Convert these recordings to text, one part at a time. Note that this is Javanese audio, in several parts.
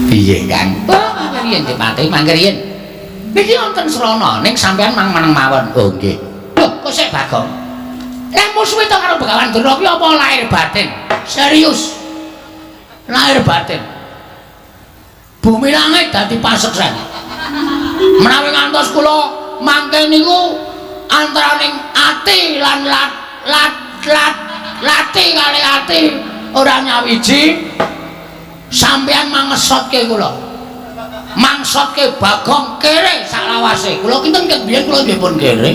Piye, Kang? Oh, mangke riyen Dipati, mangke riyen. Niki wonten srana ning sampean mang meneng mawon. Oh, nggih. Lho, kok sik Bagong? Nek musuhe to karo Begawan Durna kuwi apa lahir batin? Serius. Lahir batin. Bumi langit dadi paseksen. Menawi ngantos kula mangke niku antaraning ati lan lat lat lat lati kali ati ora nyawiji, sampeyan mangesotke kula. Mangsotke Bagong kere saklawase. Kula kinten ket biyen kula nggih pun kere.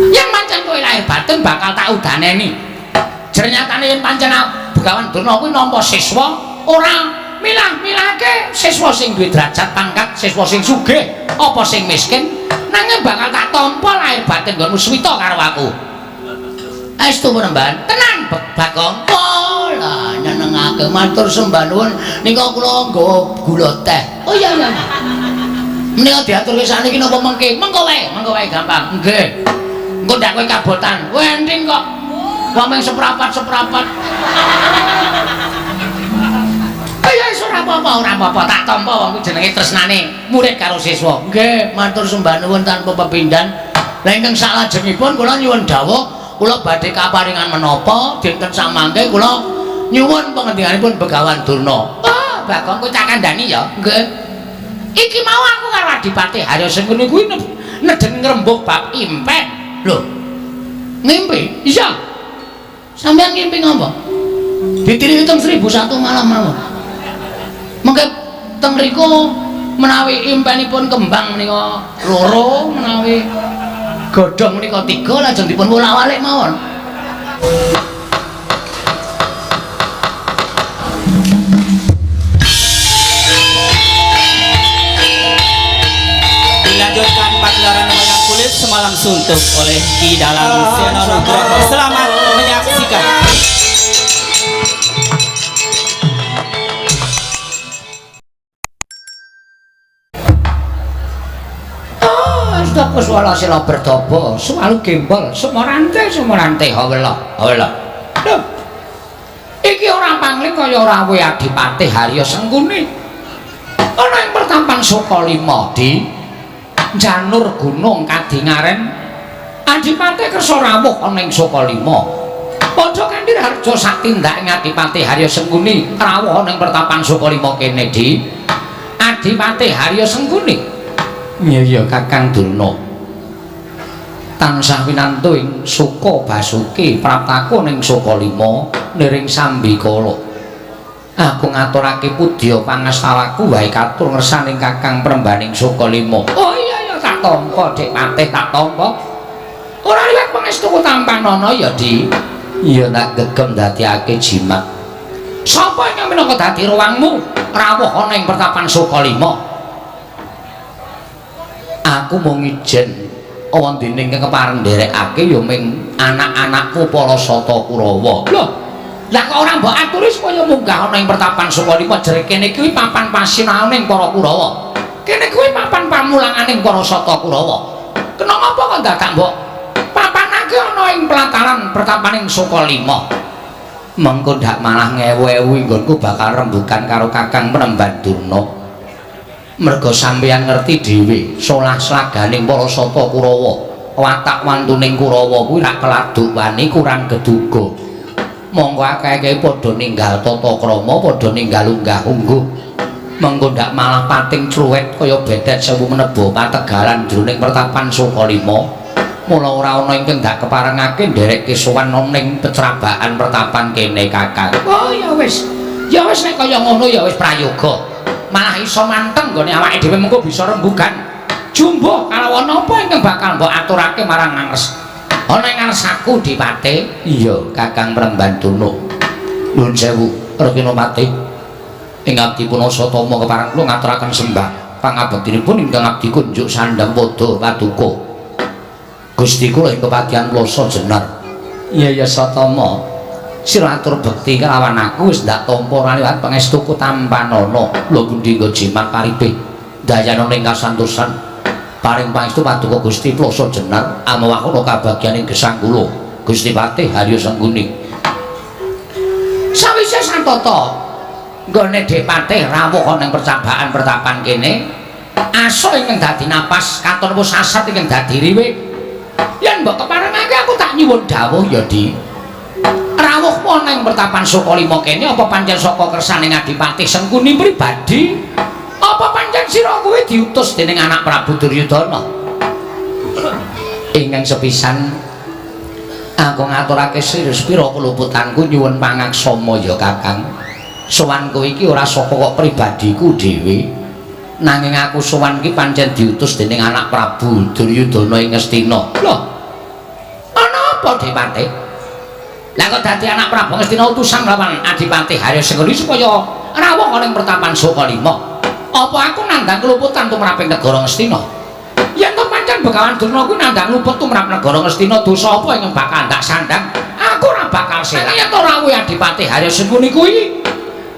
Yen pancen kowe lahir batin bakal tak udaneni. Jernyatane yen pancen Begawan Durna kuwi nampa siswa ora milah-milahke siswa sing duwe derajat pangkat, siswa sing sugih apa sing miskin, nanging bakal tak tampa lahir batin nggonmu swita karo aku. Estu penemban, tenan Bagong. Oh, lah nyenengake matur sembah nuwun nika kula nggawa gula teh. Oh iya iya. Menika diaturke sakniki napa mengke? Mengko wae gampang. Nggih. Engko ndak kowe kabotan. Wending kok. Wong mung seprapat-seprapat. Ya wis ora apa-apa, ora apa-apa. Tak tampa wong kuwi jenenge tresnane murid karo siswa. Nggih, matur sembah nuwun tanpa pepindhan. Lah ingkang salajengipun kula nyuwun dawuh, kula badhe kaparingan menapa dinten samangke kula nyuwun pangendinganipun Begawan Durna. Oh, Bagong kowe tak kandhani ya. Nggih. Iki mau aku karo Adipati Harya Sengkuni kuwi nedhen ngrembug bab impen. Lho. Ngimpi? Iya. Sampeyan ngimpi ngopo? Ditiri teng 1001 malam mawon. Mengke teng mriku menawi impenipun kembang menika loro, menawi godhong menika 3, lajeng dipun wolak-walik mawon. Dilanjutkan pagelaran wayang kulit semalam suntuk oleh Ki Dalang Seno Nugroho. Selamat menyaksikan. Astaka swala sila berdobo, swalu gembol, sumorante sumorante hawela, hawela. Lho. Iki ora pangling kaya rawuhe Adipati Harya Sengkuni. Ana ing pertampan Sukalima di Janur Gunung Kadingaren, Adipati kersa rawuh ana ing Sukalima. Padha kanthi harja sak tindake Adipati Harya Sengkuni rawuh ana ing pertapan Sukalima kene di Adipati Harya Sengkuni. Iya iya Kakang Durna. Tansah winantu ing Suka Basuki praptaku ning Sukalima niring sambikala. Aku ngaturake pudya pangastawaku wae katur ngersaning Kakang Prembaning Sukalima. Oh iya iya tak tampa Dik Patih, tak tampa. Ora liwat pangestuku tampanana ya Di. Iya tak gegem dadiake jimat. Sapa ingkang minangka dadi ruangmu rawuh ana ing pertapan Sukalima? Aku mung ijen wondene ingkang kepareng nderekake ya ming anak-anakku para Sata Kurawa. Lho, lah kok ora mbok aturi supaya munggah ana ing pertapan Sukalima? Jere kene kuwi papan pasinaoning para Kurawa. Kene kuwi papan pamulanganing para Sata Kurawa. Kena ngapa kok dadak mbok papanake ana ing pelataran pertapaning Sukalima? Mengko ndak malah ngewu-ewu nggonku bakal rembugan karo Kakang Premban Durna. Merga sampeyan ngerti dhewe solah slaganing para Sata Kurawa, watak wantuning Kurawa kuwi rak keladuk wani kurang geduga. Monggo akeh-akeh padha ninggal tata krama, padha ninggal unggah-ungguh. Mengko ndak malah pating cruwet kaya bedet sewu meneba pategalan jroning pertapan Sukalima. Mula ora ana ingkang ndak keparengake nderekke sowan ning pecrabaan pertapan kene Kakang. Oh ya wis. Ya wis nek kaya ngono ya wis prayoga. Malah iso manteng nggone awake dhewe mengko bisa rembugan. Jumbuh kalawan apa ingkang bakal mbok aturake marang ngres. Ana ing ngarsaku Dipate. Iya, Kakang Premban Durna. Nuwun sewu, Rekina Patih. Ing abdi pun Satama kepareng kula ngaturaken sembah pangabektinipun ingkang abdi kunjuk sandhang padha paduka. Gusti kula ing kepatihan Plasa Jenar. Iya ya Satama. Sira atur bekti kelawan aku wis ndak tampa ora liwat pangestuku tampanana. Lho pundi nggo jimat paripih dayana ning kasantosan. Paring pangestu paduka Gusti Plasa Jenar amawah ana kabagyaning gesang kula Gusti Patih Harya Sengkuni. Sawise santata nggone Depatih rawuh ana ing percabaan pertapan kene, aso ingkang dadi napas katon wis sasat ingkang dadi riwe. Yen mbok keparengake aku tak nyuwun dawuh ya, Di. Rawuhmu ana ing pertapan Sukalima kene apa pancen saka kersane Adipati Sengkuni pribadi? Apa pancen sira kuwi diutus dening anak Prabu Duryudana? Ingkang sepisan aku ngaturake sirus pira keluputanku nyuwun pangaksama ya Kakang. Sowanku iki ora saka kok pribadiku dhewe. Nanging aku sowan iki pancen diutus dening anak Prabu Duryudana ing Ngastina. Lho. Ana apa Depate? Lah kok dadi anak Prabu Ngastina utusan lawan Adipati Harya Sengkuni supaya rawuh ana ing pertapan Sukalima. Apa aku nandhang keluputan tumrap ing negara Ngastina? Yen to pancen Begawan Durna kuwi nandhang luput tumrap negara Ngastina, dosa apa ingkang bakal ndak sandhang? Aku ora bakal selak. Yen to rawuh Adipati Harya Sengkuni kuwi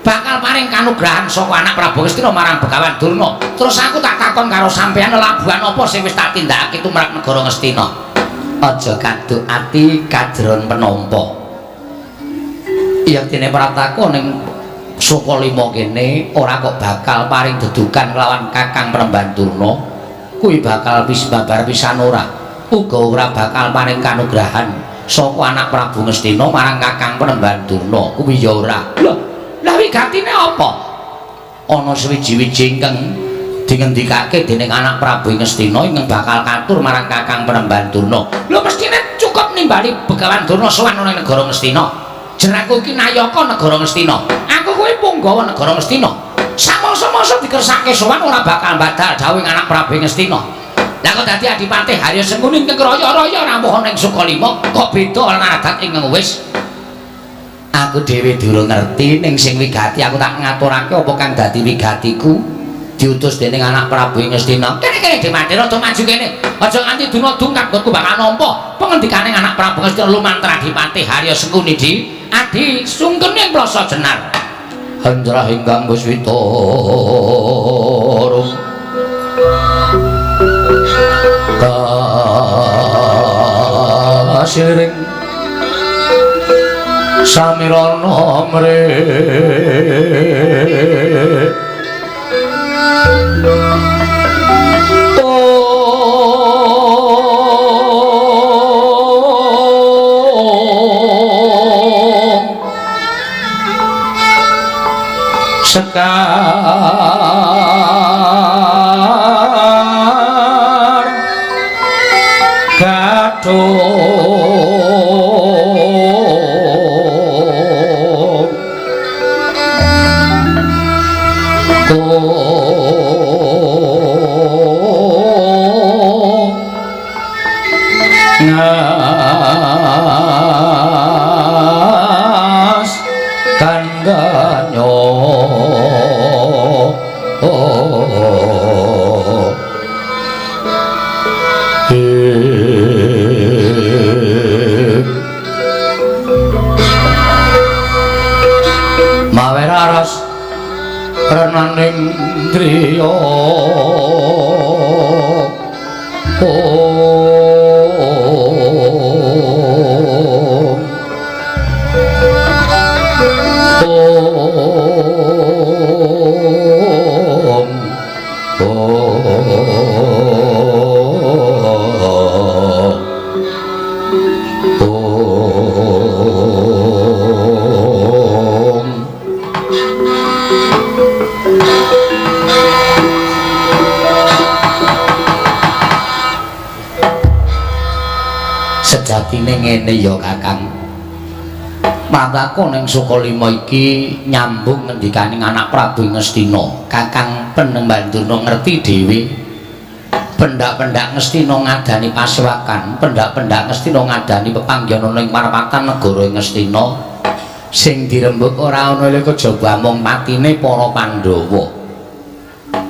bakal paring kanugrahan saka anak Prabu Ngastina marang Begawan Durna. Terus aku tak takon karo sampeyan labuhan apa sing wis tak tindakake tumrap negara Ngastina? Aja kaduk ati kadron penampa. Yektine praptaku ning Sukalima kene ora kok bakal paring dedukan kelawan Kakang Premban Durna. Kuwi bakal wis babar pisan ora. Uga ora bakal paring kanugrahan saka anak Prabu Ngastina marang Kakang Premban Durna. Kuwi ya ora. Lho, lah wigatine apa? Ana suwiji-wiji ingkang dingendikake dening anak Prabu Ngastina ingkang bakal katur marang Kakang Premban Durna. Lho mestine cukup nimbali Begawan Durna sowan ana ing negara Ngastina. Jerakku iki nayaka negara Ngastina. Aku kuwi punggawa negara Ngastina. Samangsa-mangsa dikersake sowan ora bakal badal dawuh anak Prabu Ngastina. Lah kok dadi Adipati Harya Sengkuni ingkang raya-raya rawuh ana ing Sukalima kok beda lan adat ingkang wis. Aku dhewe durung ngerti ning sing wigati aku tak ngaturake apa kang dadi wigatiku diutus dening anak Prabu Ngastina. Kene-kene Dematira aja maju kene. Aja nganti duna dungkap nggonku bakal nampa pengendikane anak Prabu Ngastina lumantar Adipati Harya Sengkuni di Adi sungkene ing Plasa Jenar. Handrah ingkang wis witarung kasiring samirana mre sekar gadhung ngas kandhanyo mawe raras renaning driya Sejatine ngene ya Kakang. Mataku ning Sukalima iki nyambung ngendikane anak Prabu Ngastina. Kakang Penemban Durna ngerti dhewe. Pendak-pendak Ngastina ngadani pasewakan, pendak-pendak Ngastina ngadani pepanggihan ing parapatan negara Ngastina. Sing dirembug ora ana kejaba mung patine para Pandhawa.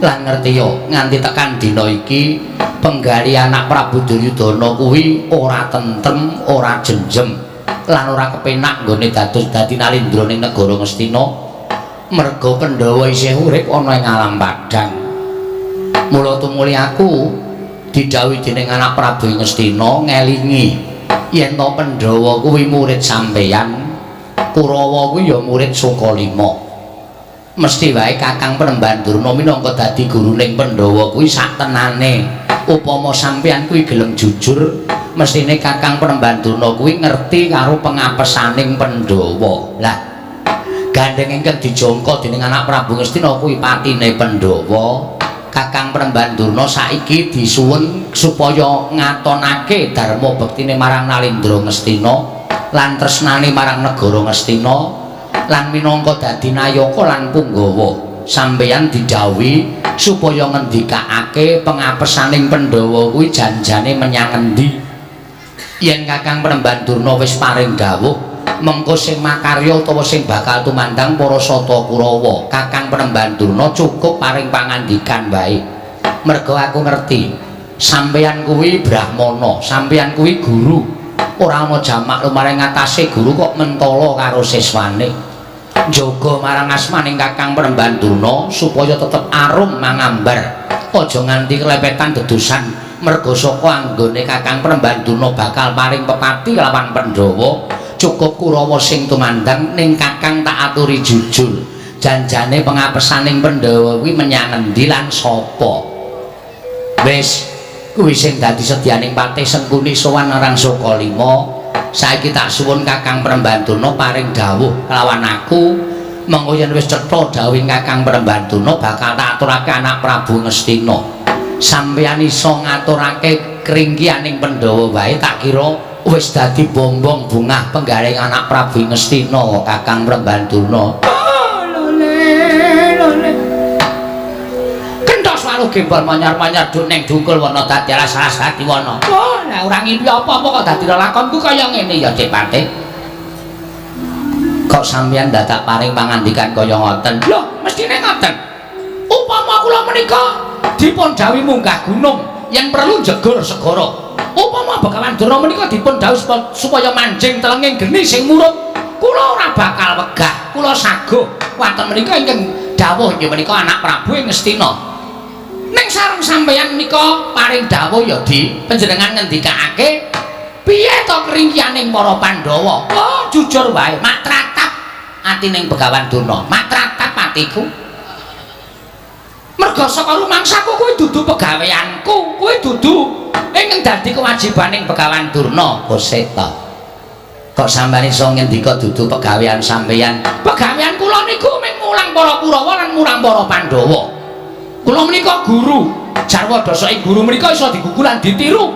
Lan ngerti ya nganti tekan dina iki penggali anak Prabu Duryudana kuwi ora tentrem, ora jenjem, lan ora kepenak nggone dados dadi nalindra ning negara Ngastina. Merga Pandhawa isih urip ana ing alam padhang. Mula tumuli aku didhawuhi dening anak Prabu Ngastina ngelingi yen to Pandhawa kuwi murid sampeyan. Kurawa kuwi ya murid Sukalima. Mesti wae Kakang Penemban Durna minangka dadi guruning Pandhawa kuwi sak tenane. Upama sampeyan kuwi gelem jujur, mestine Kakang Penemban Durna kuwi ngerti karo pengapesaning Pandhawa. Lah, gandeng ingkang dijangka dening anak Prabu Ngastina kuwi patine Pandhawa. Kakang Penemban Durna saiki disuwun supaya ngatonake dharma bektine marang Nalendra Ngastina lan tresnane marang negara Ngastina lan minangka dadi nayaka lan punggawa. Sampeyan didhawuhi supaya ngendikake pengapesaning Pandhawa kuwi janjane menyang endi. Yen Kakang Penemban Durna wis paring dawuh, mengko sing makarya utawa sing bakal tumandang para Sata Kurawa. Kakang Penemban Durna cukup paring pangandikan wae. Merga aku ngerti sampeyan kuwi brahmana, sampeyan kuwi guru. Ora ana jamak lumaring ngatasé guru kok mentala karo siswane. Njaga marang asmaning Kakang Penemban Durna supaya tetep arum mangambar. Aja nganti kelepetan dedusan merga saka anggone Kakang Penemban Durna bakal paring pepati lawan Pandhawa. Cukup Kurawa sing tumandang ning Kakang tak aturi jujur. Janjane pengapesaning Pandhawa kuwi menyang endi lan sapa? Wis, kuwi sing dadi sedyaning Patih Sengkuni sowan marang Sukalima. Saiki tak suwun Kakang Penemban Durna paring dawuh kelawan aku. Mengko yen wis cetha dawuhing Kakang Penemban Durna bakal tak aturake anak Prabu Ngastina. Sampeyan iso ngaturake kringkianing Pandhawa wae tak kira wis dadi bombong bungah penggaring anak Prabu Ngastina Kakang Penemban Durna. Lole lole. Kentos waluh gembol manyar-manyar duk ning dungkul wana dadi alas-alas dadi wana. Oh, lah ora ngimpi apa-apa kok dadi lelakonku kaya ngene ya Dik Patih. Kok sampeyan dadak paring pangandikan kaya ngoten? Lho, mestine ngoten. Upama kula menika dipun dawuhi munggah gunung yen perlu jegur segara. Upama Begawan Durna menika dipun dawuhi supaya manjing telenging geni sing murub, kula ora bakal wegah, kula saguh. Waten menika ingkang dawuh inggih menika anak Prabu ing Ngastina. Ning sareng sampeyan menika paring dawuh ya Di, panjenengan ngendikake piye to keringkianing para Pandhawa? Oh, jujur wae, mak tratap atining Begawan Durna, mak tratap atiku. Merga saka rumangsaku kuwi dudu pegaweanku, kuwi dudu ingkang dadi kewajibaning Begawan Durna. Kosek ta. Kok sampeyan iso ngendika dudu pegawean sampeyan? Pegawean kula niku mung mulang para Kurawa lan mulang para Pandhawa. Kula menika guru, jarwa dasake guru menika iso digugu lan ditiru.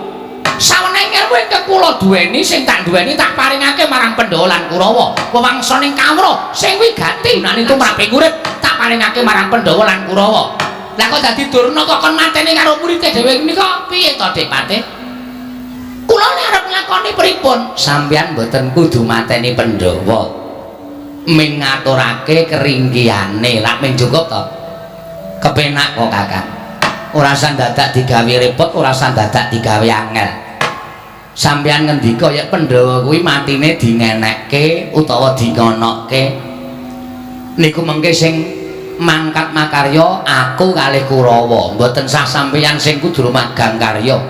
Sawenehing ilmu ingkang kula duweni sing tak duweni tak paringake marang Pandhawa lan Kurawa. Wewangsaning kawruh sing wigati gunane tumraping urip tak paringake marang Pandhawa lan Kurawa. Lah kok dadi Durna kok kon mateni karo muride dhewe menika piye to Dik Patih? Kula nek arep nglakoni pripun? Sampeyan mboten kudu mateni Pandhawa. Ming ngaturake keringkiyane, lak ming cukup to? Kepenak kok Kakang. Ora usah dadak digawe repot, ora usah dadak digawe angel. Sampeyan ngendika yen Pandhawa kuwi matine dingenekke utawa dingonokke. Niku mengke sing mangkat makarya aku kalih Kurawa. Mboten sah sampeyan sing kudu magang karya.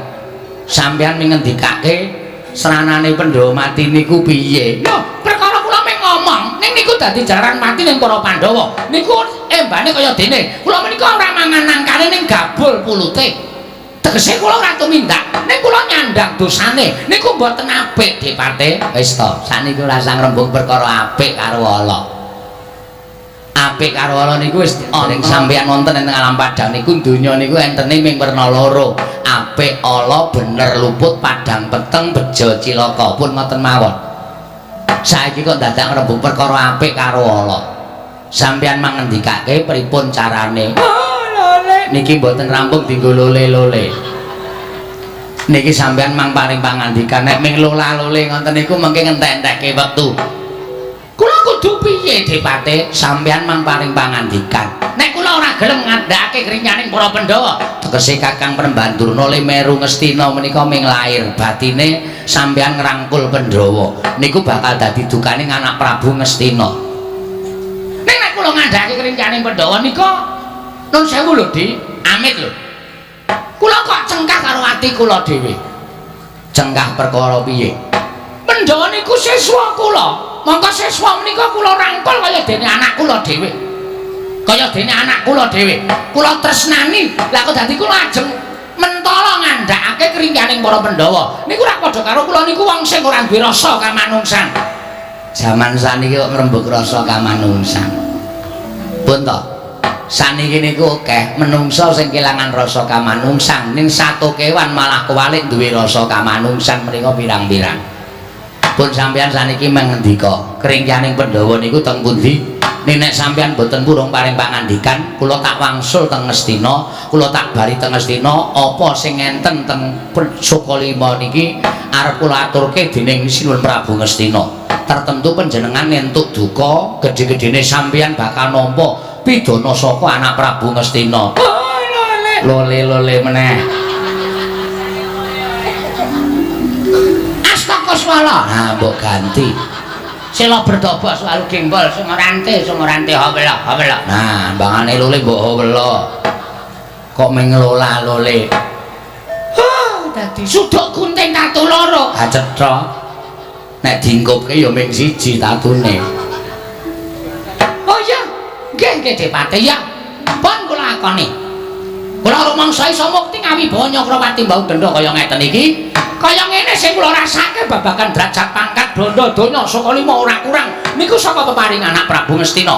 Sampeyan ming ngendikake sranane Pandhawa mati niku piye? Lho, perkara kula ming ngomong, ning niku dadi jalaran mati ning para Pandhawa. Niku embane kaya dene. Kula menika ora mangan nangkane ning gabul pulute. Tegese kula ora tumindak, ning kula nyandang dosane. Niku mboten apik, Dik Patih. Wis to, sakniki ora usah ngrembug perkara apik karo ala. Apik karo ala niku wis ning sampeyan wonten ing alam padang niku donya niku entene ming werna loro. Apik ala bener luput padang peteng bejo cilaka pun ngoten mawon. Saiki kok dadak ngrembug perkara apik karo ala. Sampeyan mangendikake pripun carane? Oh, lole. Niki mboten rampung dienggo lole-lole. Niki sampeyan mang paring pangandikan nek ming lola-lole ngoten niku mengke ngentek-entekke wektu. Kula kudu piye, Dik Patih? Sampeyan mang paring pangandikan. Nek kula ora gelem ngandhakake krinyaning para Pandhawa, tegese Kakang Penemban Durna le meru Ngastina menika ming lair batine sampeyan ngrangkul Pandhawa. Niku bakal dadi dukane anak Prabu Ngastina. Ning nek kula ngandhakake krinyaning Pandhawa nika nun sewu lho, Di. Amit lho. Kula kok cengkah karo ati kula dhewe. Cengkah perkara piye? Pandhawa niku siswa kula. Mongko siswa menika kula rangkul kaya dene anak kula dhewe. Kaya dene anak kula dhewe. Kula tresnani. Lah kok dadi kula ajeng mentala ngandhakake kringkaning para Pandhawa. Niku ora padha karo kula niku wong sing ora duwe rasa kamanungsan. Jaman saniki kok ngrembug rasa kamanungsan. Pun to. Saniki niku akeh menungsa sing kelangan rasa kamanungsan, ning satu kewan malah kewalik duwe rasa kamanungsan menika pirang-pirang. Pun sampeyan saniki mengendika, kringkaning Pandhawa niku teng pundi? Nek sampeyan boten purung paring pangandikan, kula tak wangsul teng Ngastina, kula tak bali teng Ngastina, apa sing enten teng Sukalima niki arep kula aturke dening Sinuwun Prabu Ngastina. Tertentu panjenengan entuk duka, gedhe-gedhene sampeyan bakal nampa pidana saka anak Prabu Ngastina. Oh, lole. Lole-lole meneh. Astaka swala. Nah, mbok ganti. Sela berdoba selalu gembol sing orante sing orante hawela hawela. Nah, mbangane lole mbok hawela. Kok mengelola lole. Huh, dadi suduk gunting tatu loro. Ha cetha. Nek diengkupke ya ming siji tatune. Oh iya, nggih nggih Depati ya. Pun kula akoni. Kula rumangsa iso mukti ngawibawa Nyakrawati mbau denda kaya ngeten iki. Kaya ngene sing kula rasake babagan derajat pangkat bondo donya saka lima ora kurang niku saka peparing anak Prabu Ngastina.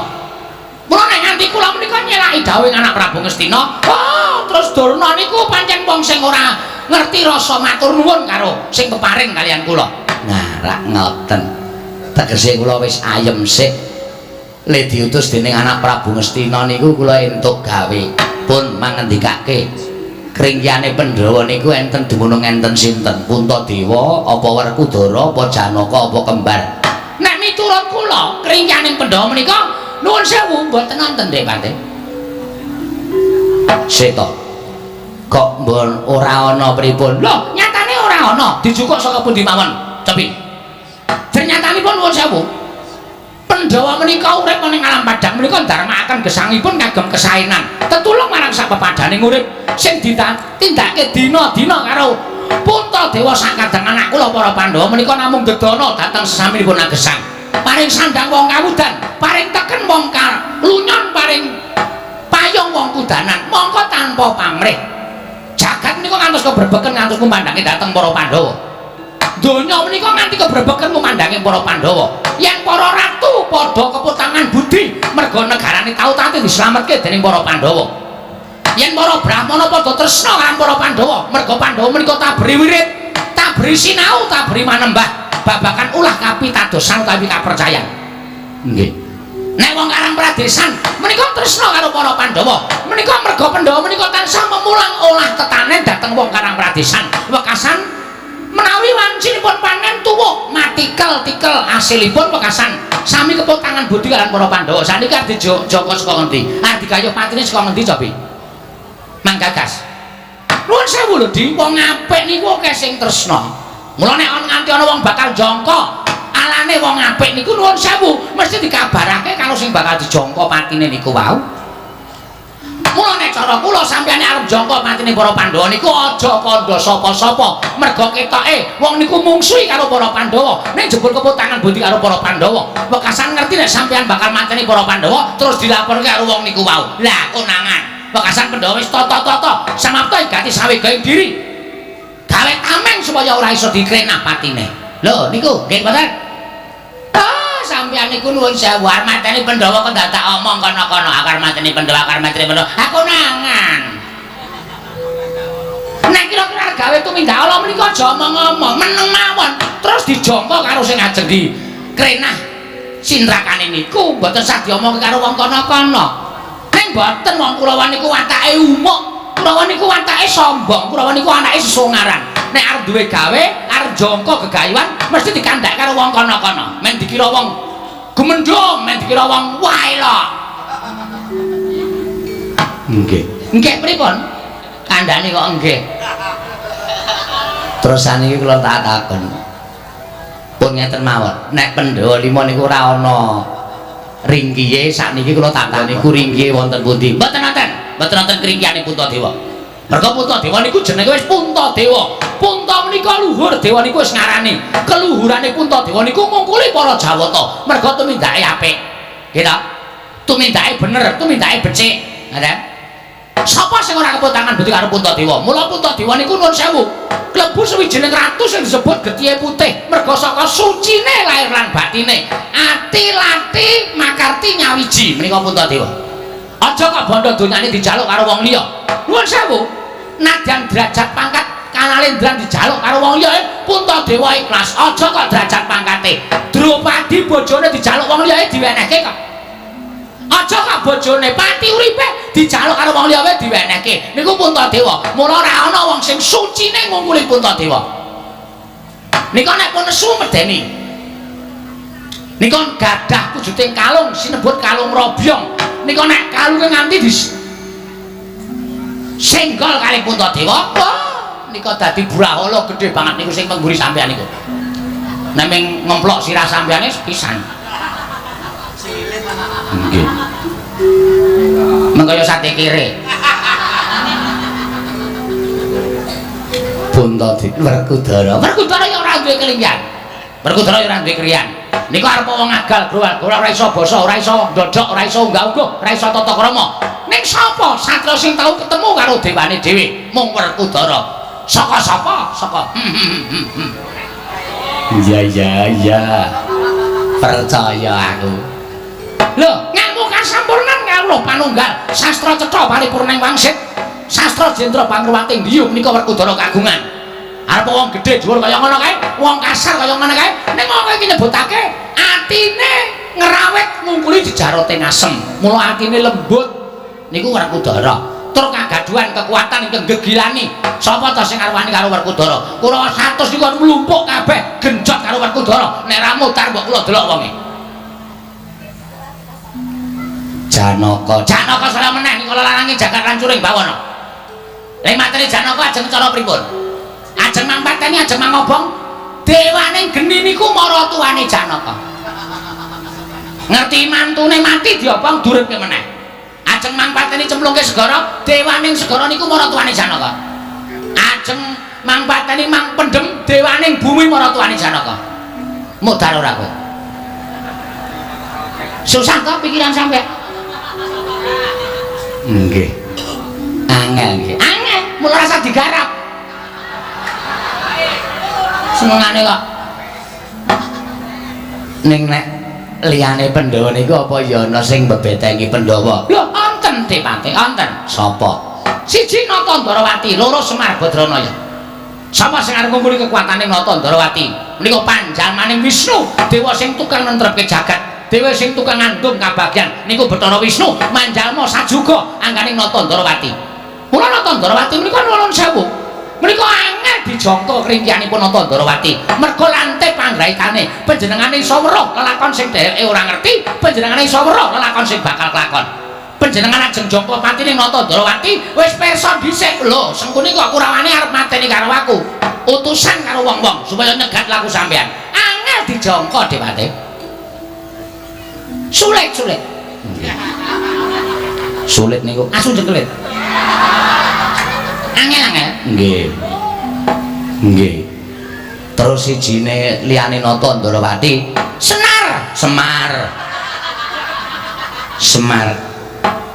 Mula nek nganti kula menika nyelaki dawuhing anak Prabu Ngastina, oh terus Durna niku pancen wong sing ora ngerti rasa matur nuwun karo sing peparing kalian kula. Nah, rak ngoten. Tegese kula wis ayem sik. Le diutus dening anak Prabu Ngastina niku kula entuk gawe pun mangendikake kringkiyane Pandhawa niku enten dumunung enten sinten? Puntadewa, apa Werkudara, apa Janaka, apa kembar? Nek miturut kula kringkiyane Pandhawa menika nuwun sewu mboten wonten Depati. Sik to. Kok mbon ora ana pripun? Lho, nyatane ora ana. Dijukuk saka pundi mawon? Cepi. Ternyatanipun nuwun sewu. Pandhawa menika urip ning alam padang menika ndarmakaken gesangipun kagem kesaenan. Tetulung marang sapepadaning urip sing ditindakake dina-dina karo Puntadewa sakadang anak kula para Pandhawa menika namung dedana dhateng sesaminipun agesang. Paring sandang wong kawudan, paring teken wong kalunyon, paring payung wong kudanan. Mongko tanpa pamrih. Jagat menika ngantos kebrebeken ngantos kumandange dhateng para Pandhawa. Donya menika nganti kebrebeken kumandange para Pandhawa. Yen para ratu padha keputangan budi merga negarane tau tati dislametke dening para Pandhawa. Yen para brahmana padha tresna karo para Pandhawa, merga Pandhawa menika tabri wirid, tabri sinau, tabri manembah babagan ulah kapitadosan utawi kapercayan. Nggih. Nek wong Karang Pradesan menika tresna karo para Pandhawa, menika merga Pandhawa menika tansah memulang olah tetanen dhateng wong Karang Pradesan. Wekasan menawi wancinipun panen tuwuh matikel-tikel asilipun wekasan sami kepotangan budi kalian para Pandhawa. Saniki arep dijoko saka ngendi? Arep digayuh patine saka ngendi cobi? Manggagas. Nuwun sewu lho Di, wong apik niku akeh sing tresna. Mula nek ana nganti ana wong bakal jangka, alane wong apik niku nuwun sewu mesti dikabarake karo sing bakal dijangka patine niku wau. Mula nek cara kula sampeyan arep jangka patine para Pandhawa niku aja kandha sapa-sapa, merga ketoke wong niku mungsuhi karo para Pandhawa, ning jebul kepotangan budi karo para Pandhawa. Wekasan ngerti nek sampeyan bakal mateni para Pandhawa terus dilaporke karo wong niku wau. Lah konangan. Wekasan Pandhawa wis tata-tata samapta gati sawegaing diri. Gawe tameng supaya ora iso dikrenah patine. Lho niku nggih mboten? Ah, sampeyan niku nuwun sewu arep mateni Pandhawa kok dadak omong kono-kono akar mateni Pandhawa, akar mateni Pandhawa. Aku nangan. Nek kira-kira gawe tumindak ala menika aja omong-omong, meneng mawon terus dijangka karo sing ajeng dikrenah sindrakane niku mboten sah diomongke karo wong kono-kono. Ning mboten, wong Kurawa niku watake umuk, Kurawa niku watake sombong, Kurawa niku anake sesongaran. Nek arep duwe gawe, arep jangka gegayuhan mesti dikandhake karo wong kono-kono. Men dikira wong gumendhung, men dikira wong waelok. Nggih. Nggih pripun? Kandhane kok nggih. Terus saniki kula tak takon. Pun ngeten mawon, nek Pandhawa lima niku ora ana ringkiye, sakniki kula tak takon niku ringkiye wonten pundi? Mboten wonten. Mboten wonten kringkiyane Puntadewa. Merga Puntadewa niku jenenge wis Puntadewa. Punta menika luhur, dewa niku wis ngarani. Keluhurane Puntadewa niku ngungkuli para Jawata. Merga tumindake apik. Nggih ta? Tumindake bener, tumindake becik. Ngoten. Sapa sing ora keput tangan budi karo Puntadewa? Mula Puntadewa niku nuwun sewu. Klebu sawijining ratu sing disebut getihe putih, merga saka sucine lahir lan batine. Ati lati makarti nyawiji menika Puntadewa. Aja kok bondo donyane dijaluk karo wong liya. Nuwun sewu. Nadyan derajat pangkat kanalendran dijaluk karo wong liya, Puntadewa ikhlas. Aja kok derajat pangkate. Drupadi bojone dijaluk wong liya diwenehke kok. Aja kok bojone pati uripe dijaluk karo wong liya wae diwenehke. Niku Puntadewa. Mula ora ana wong sing sucine ngungkuli Puntadewa. Nika nek pun nesu medeni. Nika gadah wujuding kalung sinebut kalung robyong. Nika nek kalunge nganti di senggol kali Puntadewa, wah nika dadi brahala gedhe banget niku sing pengguri sampean niku. Nek ming ngemplok sirah sampeane sepisan. Nggih. Meng kaya sate kere. Puntadewa Werkudara. Werkudara ya ora duwe kelinggihan. Werkudara ya ora duwe kriyan. Niku arep wong agal growal-growal ora iso basa, ora iso ndodhok, ora iso unggah-ungguh, ora iso tata krama. Ning sapa satria sing tau ketemu karo dewane dhewe? Mung Werkudara. Saka sapa? Saka. Iya iya iya. Percaya aku. Lho, ngelmu kasampurnan kawruh panunggal, sastra cetha paripurna ing wangsit, sastra jendra pangruwating diyung menika Werkudara kagungan. Arep wong gedhe dhuwur kaya ngono kae, wong kasar kaya ngono kae, ning wong iki nyebutake atine ngrawit ngungkuli jejarote ngasem. Mula atine lembut niku Werkudara. Tur kagaduhan kekuatan ingkang gegilani. Sapa ta sing arwani karo Werkudara? Kurawa 100 niku mlumpuk kabeh genjot karo Werkudara. Nek ra mutar mbok kula delok wonge. Janaka. Janaka salah meneh niku larangi jagat lancuring bawana. Lha mateni Janaka ajeng cara pripun? Ajeng mangpateni, ajeng mangobong dewane geni niku maratuwane Janaka. Ngerti mantune mati diobong duripke meneh. Ajeng mangpateni cemplungke segara, dewaning segara niku maratuwane Janaka. Ajeng mangpateni mang pendem dewaning bumi maratuwane Janaka. Mudhar ora kowe? Susah to pikiran sampe? Nggih. Angel nggih. Angel, mula rasa digarap. Senengane kok. Ning nek liyane Pandhawa niku apa ya ana sing mbebetengi Pandhawa? Lho, wonten Depate, wonten. Sapa? Siji Nata Ndrawati, loro Semar Badranaya. Sapa sing arep ngumpuli kekuatane Nata Ndrawati? Menika panjalmaning Wisnu, dewa sing tukang nentrepke jagat. Dewa sing tukang ngandung kabagyan niku Bathara Wisnu manjalma sajuga angganing Nata Ndrawati. Mula Nata Ndrawati menika nuwun sewu. Menika angel dijangka kringkianipun Nata Ndrawati. Merga lantip panggraitane, panjenengane iso weruh lelakon sing dheweke ora ngerti, panjenengane iso weruh lelakon sing bakal kelakon. Panjenengan ajeng jangka patine Nata Ndrawati wis pirsa dhisik. Lho, Sengkuni kok Kurawane arep mateni karo aku. Utusan karo wong-wong supaya nyegat laku sampean. Angel dijangka Dewate. Sulit, sulit. Sulit niku asu jengkelit. Angel-angel. Nggih. Nggih. Terus sijine liyane Nata Ndrawati, Senar, Semar. Semar.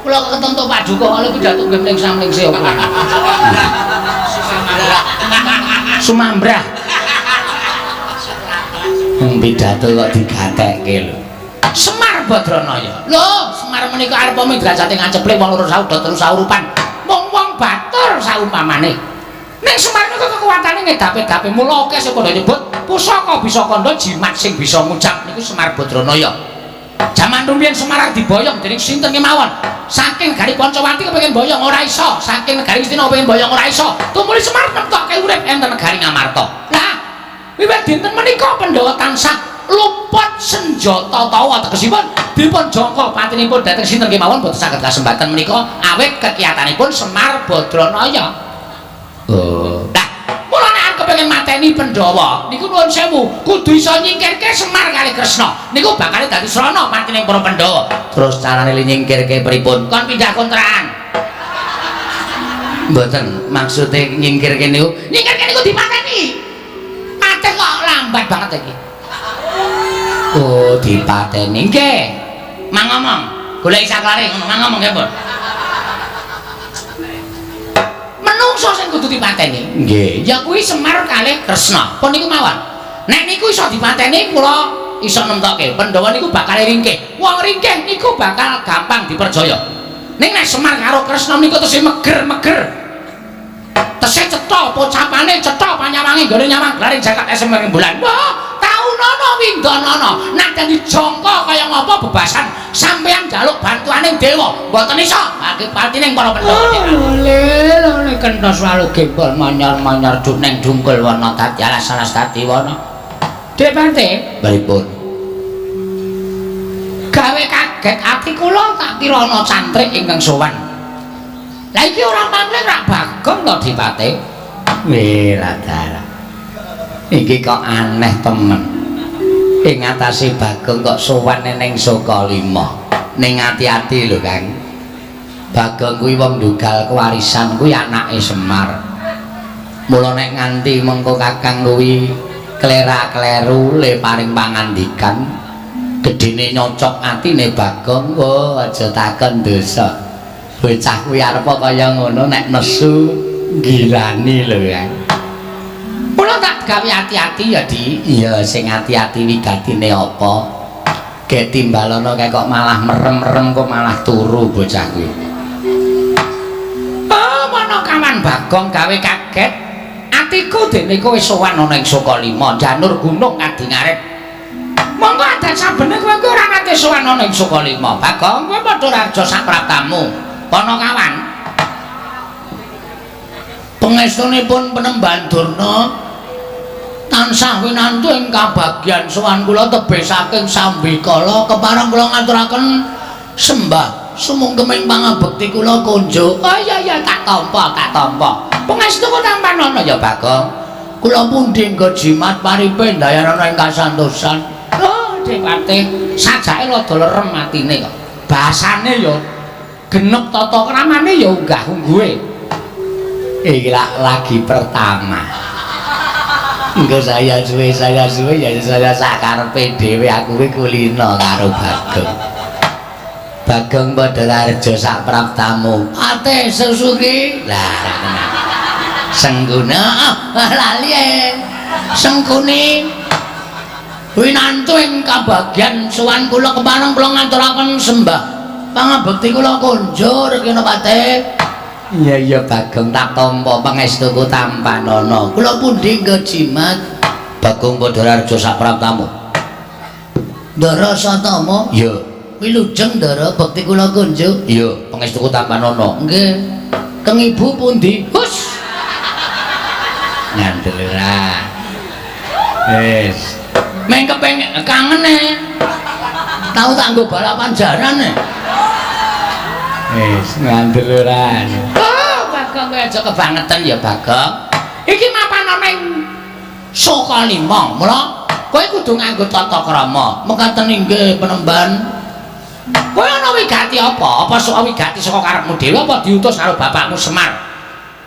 Kula ketonto paduka kala pidato nggih mlengsa-mlengse apa. Sumambrah. Wong pidato kok digatekke lho. Semar Badranaya. Lho, Semar menika arep midrajate ngaceplek wong loro sauda telu saurupan. Wong-wong batur saumpamane. Ning Semar menika kekuatane ngedape-dape mula akeh sing padha nyebut pusaka bisa kandha jimat sing bisa ngucap niku Semar Badranaya. Jaman rumiyin Semar diboyong dening sinten kemawon. Saking negari Pancawati kepengin boyong ora iso, saking negari Ngastina kepengin boyong ora iso. Tumuli Semar nemtokke urip enten negari Ngamarta. Lah, wiwit dinten menika Pandhawa tansah luput senjata tawa tegesipun dipun jangka patinipun dhateng sinten kemawon boten saged kasembatan menika awit kekiyatanipun Semar Badranaya. Oh. Lah, mula nek kepengin mateni Pandhawa niku nuwun sewu kudu iso nyingkirke Semar kali Kresna. Niku bakal dadi srana matine para Pandhawa. Terus carane nyingkirke pripun? Kon pindah kontrakan. Mboten, maksude nyingkirke niku. Nyingkirke niku dipateni. Patih kok lambat banget iki. Oh, dipateni. Nggih. Mang ngomong, golek saklare ngono, mang ngomong nggih, Pun. Menungso sing kudu dipateni. Nggih, ya kuwi Semar kalih Kresna. Pun niku mawon. Nek niku iso dipateni kula iso nemtokke. Pandhawa niku bakal ringkih. Wong ringkih niku bakal gampang dipercaya. Ning nek Semar karo Kresna niku tesih meger-meger. Tesih cetha pocapane, cetha panyawange nggone nyawang glaring jagat esem rembulan. Wah, taunono windanana. Nek dadi jangka kaya ngapa bebasan sampeyan njaluk bantuaning dewa, mboten iso. Akipatining para Pandhawa. Lho, lho kentos walu gembol manyar-manyar neng dungkul wana dadi alas-alas dadi wana. Dek Pante, pripun? Gawe kaget ati kula, tak kira ana cantrik ingkang sowan. Lah iki ora pamrih rak Bagong to, Dipate? Wih, dalah. Iki kok aneh temen. Ing atase Bagong kok sowan ning Sukalima. Ning ati-ati lho, Kang. Bagong kuwi wong ndugal kewarisan, kuwi anake Semar. Mula nek nganti mengko Kakang kuwi klera-kleru le paring pangandikan gedene nyocok atine Bagong, oh aja takon dosa. Bocah kuwi arepa kaya ngono nek nesu ngirani lho, Kang. Mula tak gawe ati-ati ya, Di. Iya, sing ati-ati wigatine apa? Gek timbalono kae kok malah merem-merem, kok malah turu bocah kuwi. Oh, mana kawan Bagong gawe kaget atiku dene kowe sowan ana ing Sukalima, janur gunung adi ngarit. Monggo adat sabene kowe kuwi ora nate sowan ana ing Sukalima. Bagong, kowe padha raja sapraptamu. Panakawan. Pangestunipun Penemban Durna tansah winantu ing kabagyan sowan kula tebih saking sambikala, kepareng kula ngaturaken sembah sumungkeming pangabekti kula kunjuk. Oh iya iya, tak tampa, tak tampa. Pangestu tampanana ya, Bagong. Kula pundi nggo jimat paripe ndayanana ing kasantosan. Oh, Dewate sajake rada lerem atine kok. Bahasane ya genep, tata kramane ya unggah ungguhe. Iki lagi pertama. Engko saya suwe ya saya sakarepe dhewe, aku kuwi kulino karo Bagong. Bagong padha raja sak praptamu. Ate Susuki. Lah tenan. Sengguna ah, lali e. Sengkuni winantu ing kabagyan sowan kula, kepareng kula ngaturaken sembah pangabekti kula kunjur Kinopate. Iya iya Bagong, tak tampa pangestuku tampanana. Kula pundi nggo jimat? Bagong padha raja sapraptamu. Ndara Satama? Iya. Wilujeng Ndara, bekti kula kunjuk. Iya, pangestuku tampanana. Nggih. Keng ibu pundi? Hus. Ngandel ora. Wis. Meng kepengin kangen e. Tau tak nggo balapan jaran e. Wis ngandel ora. Oh, Bagong kowe aja kebangetan ya, Bagong. Iki mapan ana ing Sukalima. Mula kowe kudu nganggo tata krama. Mekaten inggih, Penemban. Kowe ana wigati apa? Apa sok wigati saka karepmu dhewe apa diutus karo bapakmu Semar?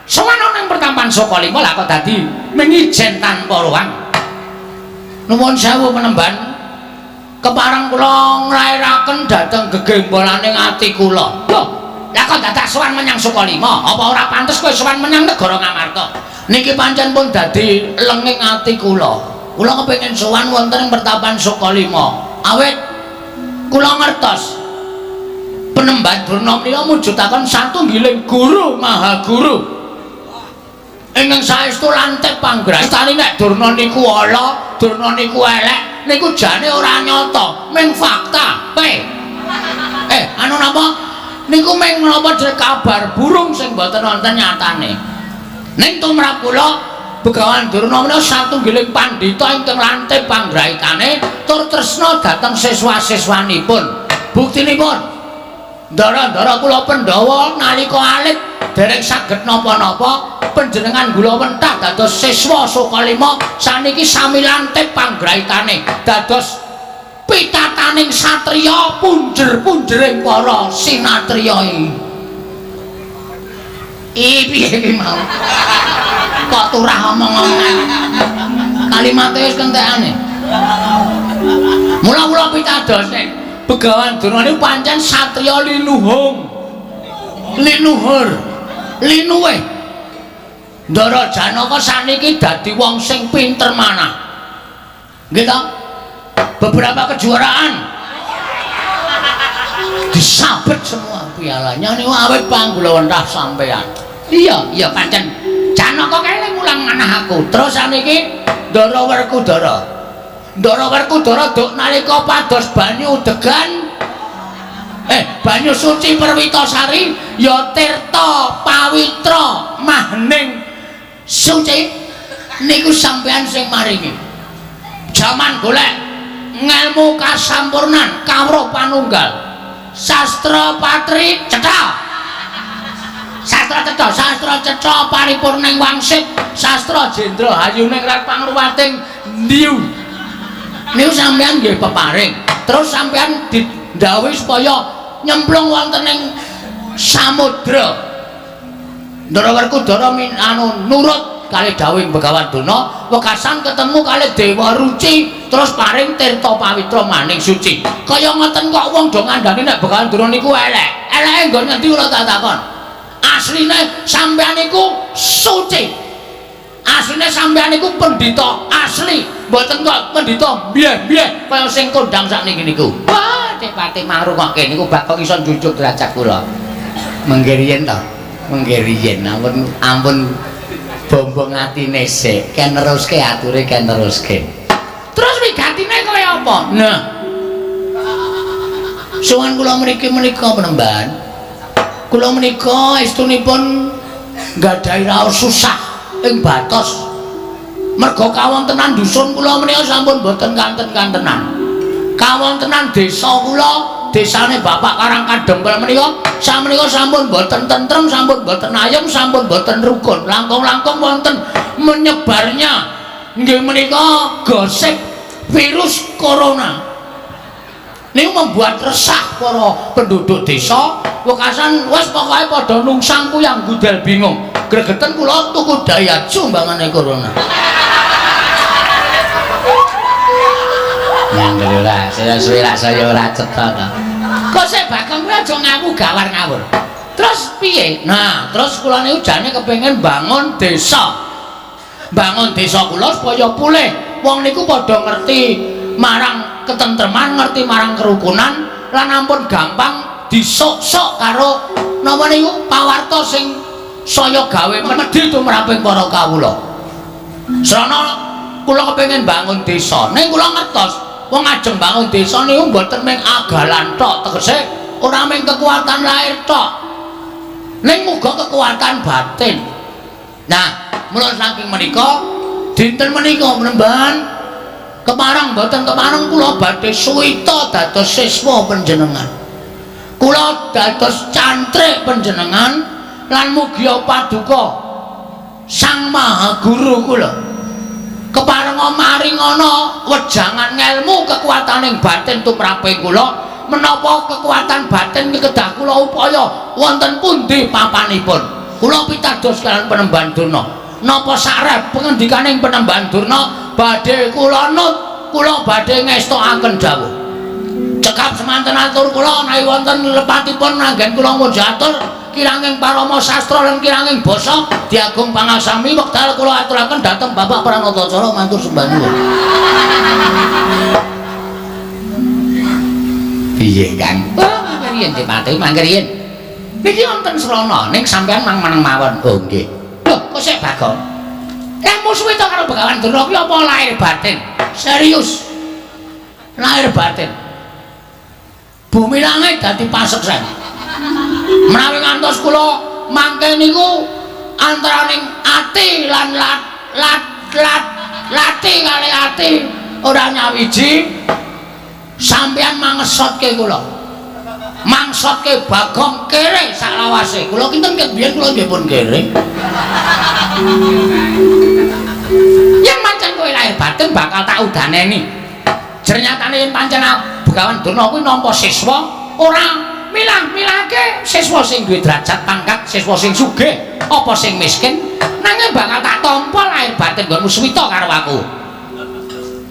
Sowan ana ing pertampan Sukalima lah kok dadi mengijen tanpa ruang. Nuwun sewu, Penemban. Kepareng kula nglairaken dhateng gegembolaning ati kula. Lho, lah kok dadak sowan menyang Sukalima? Apa ora pantes kowe sowan menyang negara Ngamarta? Niki pancen pun dadi lenging ati kula. Kula kepengin sowan wonten ing pertapan Sukalima. Awit kula ngertos Penemban Durna menika mujudaken satunggiling guru maha guru. Ingkang saestu lantip panggrahitane nek Durna niku ala, Durna niku elek, niku jane ora nyata, ming fakta. Pe. Anu napa? Niku ming napa jeneng kabar burung sing mboten wonten nyatane. Ning tumrap kula Begawan Durna menika satunggiling pandhita ingkang lantip panggrahitane tur tresna dhateng siswa-siswanipun. Buktinipun ndara-ndara kula Pandhawa nalika alit dereng saged napa-napa, panjenengan gula wentah dados siswa Sukalima, saniki sami lantip panggrahitane dados pitataning satriya punjer-punjering para sinatriya iki. Ih, piye iki mau? Kok turah omong-omongan. Kalimate wis kentekane. Mula kula pitadose, Begawan Durna niku pancen satriya linuhung. Linuhur. Linuwih. Ndara Janaka saniki dadi wong sing pinter manah. Nggih ta? Beberapa kejuaraan disabet semua pialanya niku awit panggulawentah sampean. Iya, iya pancen Janaka kae mulang manah aku. Terus saniki Ndara Werkudara. Ndara Werkudara duk nalika pados banyu degan banyu suci Perwitasari ya tirta pawitra mahning suci niku sampean sing maringi. Jaman golek ngelmu kasampurnan kawruh panunggal. Sastra patri cetha. Sastra cetha, sastra cetha paripurning wangsit, sastra jendra hayuning rat pangruwating ndiu. Niku sampean nggih peparing. Terus sampean didhawuhi supaya nyemplung wonten ing samudra. Ndara Werkudara anu nurut kalih dawuhing Begawan Durna, wekasan ketemu kalih Dewa Ruci, terus paring tirta pawitra maning suci. Kaya ngoten kok wong do ngandani nek Begawan Durna niku elek. Eleke nggon ngendi kula tak takon. Asline sampean niku suci. Asline sampean niku pendhita asli, mboten kok pendhita mbiyen-mbiyen kaya sing kondang sakniki niku. Wah, Dik Pati mangrungokke niku bak kok iso njunjung derajat kula. Mengke riyen to. Mengke riyen ampun ampun bombong atine sik, ken neruske ature ken neruske. Terus wigatine kaya apa? Nah. Sowan kula mriki menika penemban. Kula menika estunipun nggadahi raos susah ing batos. Merga kawontenan dusun kula menika sampun boten kanten-kantenan. Kawontenan desa kula, desane Bapak Karang Kadempel menika samenika sampun boten tentrem, sampun boten ayem, sampun boten rukun. Langkung-langkung wonten menyebarnya nggih menika gosip virus corona. Niku membuat resah para penduduk desa. Wekasan wis pokoke padha nungsang kuyang gudel bingung. Gregeten kula tuku Daihatsu mbangane corona. Ngandel ora, saya suwe rak saya ora cetha to. Kok sik Bagong kuwi aja ngaku gawar ngawur. Terus piye? Nah, terus kula niku jane kepengin bangun desa. Bangun desa kula supaya pulih. Wong niku padha ngerti marang ketentreman, ngerti marang kerukunan lan ampun gampang disok-sok karo napa niku pawarta sing saya gawe medhi tumraping para kawula. Srana kula kepengin bangun desa. Ning kula ngertos wong ajeng bangun desa niku mboten mung agalan tok, tegese ora mung kekuatan lahir tok. Ning muga kekuatan batin. Nah, mula saking menika dinten menika penemban kepareng mboten kepareng kula badhe suwita dados siswa panjenengan. Kula dados cantrik panjenengan lan mugia paduka Sang Maha Guru kula. Keparenga maringana wejangan ngelmu kekuataning batin tumraping kula, menapa kekuatan batin kedah kula upaya wonten pundi papanipun. Kula pitados kaliyan Penemban Durna. Napa sarep pengendikaning Penemban Durna badhe kula nut, kula badhe ngestokaken dawuh. Cekap semanten atur kula menawi wonten lepatipun anggen kula ngunjuk kiranging parama sastra lan kiranging basa diagung pangasami wekdal kula aturaken dhateng Bapak Pranatacara matur sembah nuwun. Piye Kang? Oh, mangke riyen Dipati, mangke riyen. Niki wonten srana ning sampean mang meneng mawon. Oh nggih. Lho, kok sik Bagong? Musuhe to karo Begawan Durna kuwi apa lahir batin? Serius. Lahir batin. Bumi langit dadi paseksen. Menawi ngantos kula mangke niku antaraning ati lan lat lat lat lati kali ati ora nyawiji, sampeyan mangesotke kula. Mangsotke Bagong kere saklawase. Kula kinten ket biyen kula nggih pun kere. Yen pancen kowe lahir batin bakal tak udaneni. Jernyatane yen pancen Begawan Durna kuwi nampa siswa ora milah-milahke Siswa sing duwe derajat pangkat, siswa sing sugih apa sing miskin, nanging bakal tak tampa lahir batin nggonmu suwita karo aku.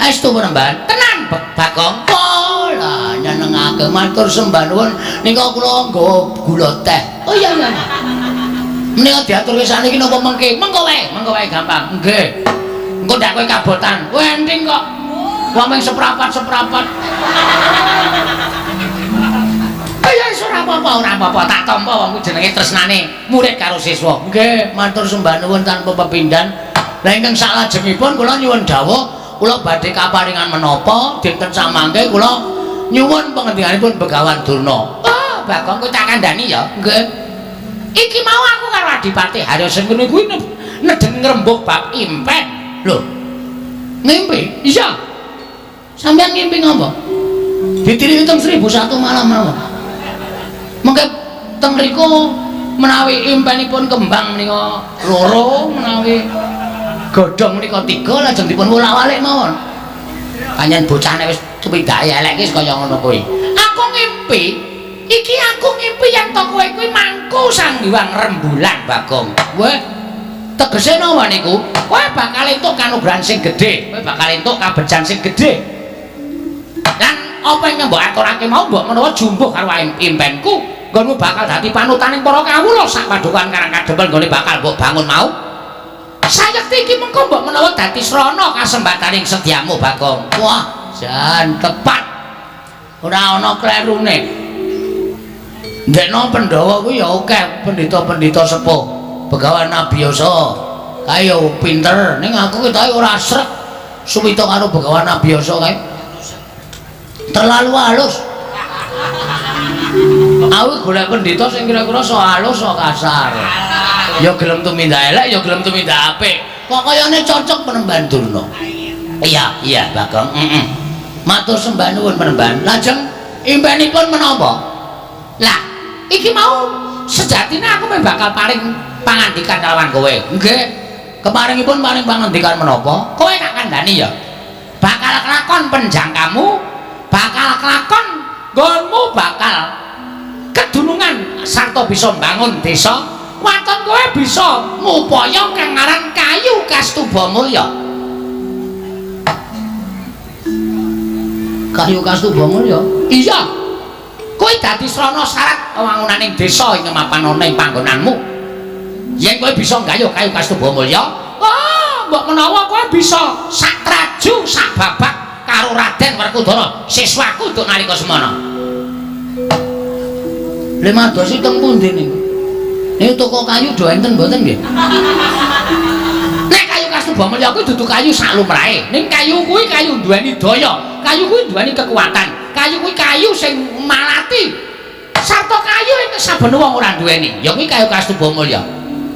Aestu Panembahan? Tenan Bagong. Oh, lah nyenengake matur sembah nuwun nika kula nggawa gula teh. Oh iya iya. Menika diaturke sakniki napa mengke? Mengko wae gampang. Nggih. Engko ndak kowe kabotan. Kowe enting kok. Wong mung seprapat-seprapat. Ya wis ora apa-apa, ora apa-apa. Tak tampa wong kuwi jenenge tresnane murid karo siswa. Nggih, matur sembah nuwun tanpa pepindhan. Lah ingkang saklajengipun kula nyuwun dawuh, kula badhe kaparingan menapa dinten samangke kula nyuwun pangendikanipun Begawan Durna. Oh, Bagong kowe tak kandhani ya. Nggih. Iki mau aku karo Adipati Haryasengkuni kuwi nedhen ngrembug bab impen. Lho. Ngimpi? Iya. Sampeyan ngimpi ngopo? Ditiri teng 1001 malam menapa? Mengke teng mriku menawi impenipun kembang menika loro, menawi godhong menika 3, lajeng dipun wolak-walik mawon. Pancen bocahne wis tumindake elek iki kaya ngono kuwi. Aku ngimpi, iki aku ngimpi yen to kowe kuwi mangku Sang Hyang Rembulan, Bagong. Weh, tegese napa niku? Kowe bakal entuk kanugrahan sing gedhe, kowe bakal entuk kabejan sing gedhe. Lan apa ingkang mbok aturake mau mbok menawa jumbuh karo impenku, nggonmu bakal dadi panutaning para kawula sak padukan Karang Kadempel nggone bakal mbok bangun mau. Sayekti iki mengko mbok menawa dadi srana kasembataning sedyamu, Bagong. Wah, jan tepat. Ora ana klerune. Ndekno Pandhawa kuwi ya akeh pendhita-pendhita sepuh. Begawan Abiyasa kae ya pinter, ning aku ketoke ora srek suwita karo Begawan Abiyasa kae. Terlalu halus. Aku golek pendhita sing kira-kira so halus so kasar. Ya gelem tumindak elek, ya gelem tumindak apik. Kok kayane cocok Panembahan Durna. Iya, iya Bagong. Heeh. Matur sembah nuwun Panembahan. Lajeng impenipun menapa? Lah, iki mau sejatine aku mung bakal paring pangandikan kalawan kowe. Nggih. Keparingipun paring pangandikan menapa? Kowe tak kandhani ya. Bakal kelakon penjangkamu, bakal kelakon nggonmu bakal kedunungan sarta bisa mbangun desa. Waton kowe bisa ngupaya kang aran kayu Kastuba Mulya. Kayu Kastuba Mulya? Iya. Kowe dadi srana syarat wewangunaning desa ing mapan ana ing panggonanmu. Yen kowe bisa nggayuh kayu Kastuba Mulya, wah, mbok menawa kowe bisa sak traju sak babak karo Raden Werkudara, siswaku untuk nalika semana. Lha madosi teng pundi niku? Niku toko kayu do enten mboten nggih? Nek kayu Kastuba Mulya kuwi dudu kayu sak lumrahe. Ning kayu kuwi kayu duweni daya, kayu kuwi duweni kekuatan, kayu kuwi kayu sing malati. Sarta kayu ing saben wong ora duweni, ya kuwi kayu Kastuba Mulya.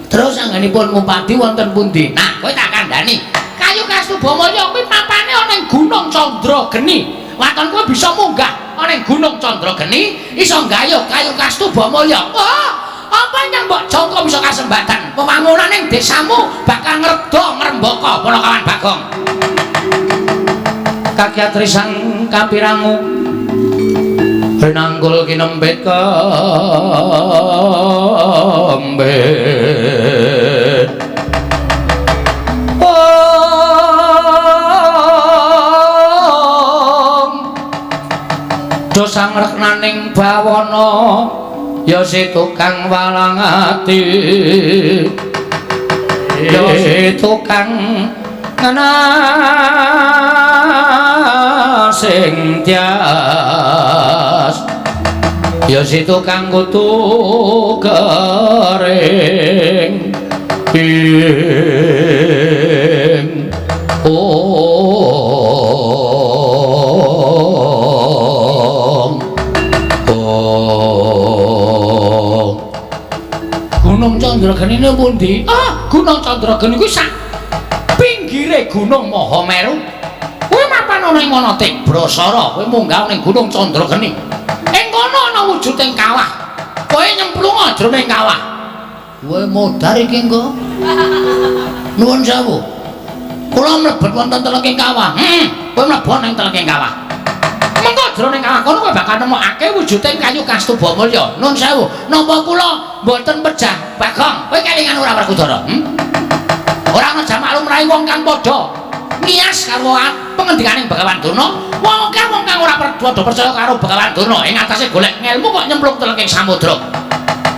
Terus anggenipun ngupadi wonten pundi? Nah, kowe tak kandhani. Kayu Kastuba Mulya kuwi papane ana ing Gunung Candrageni. Waton kowe bisa munggah ana ing Gunung Candrageni, iso nggayuh kayu Kastuba Mulya. Wah, apa ingkang mbok jangka bisa kasembatan? Pembangunan ing desamu bakal ngredha ngrembaka Punakawan Bagong. Kakyatri sang kapirangu rinanggul kinembet kembet. Om do sangreknaning bawana ya si tukang walang ati, ya si tukang sing tias, ya si tukang kutu kering ing om om. Gunung Candrageni niku pundi? Ah, Gunung Candrageni kuwi sak pinggire Gunung Mahameru. Kuwi mapan ana ing Wanatebrasara, kowe munggah ning Gunung Candrageni. Ing kono ana wujuding kawah. Kowe nyemplung jroning kawah. Kowe modar iki engko. Nuwun sewu. Kula mlebet wonten telenging kawah. Kowe mlebu ning telenging kawah. Mengko jroning kawah kono kowe bakal nemokake wujuding kayu Kastuba Mulya. Nun sewu, napa kula mboten pejah Bagong? Kowe kelingan ora Werkudara? Ora ana jamak lumrahe wong kang padha ngiyas karo pengendikaning Begawan Durna. Wong akeh wong kang ora padha percaya karo Begawan Durna ing atase golek ngelmu kok nyemplung telenging samudra.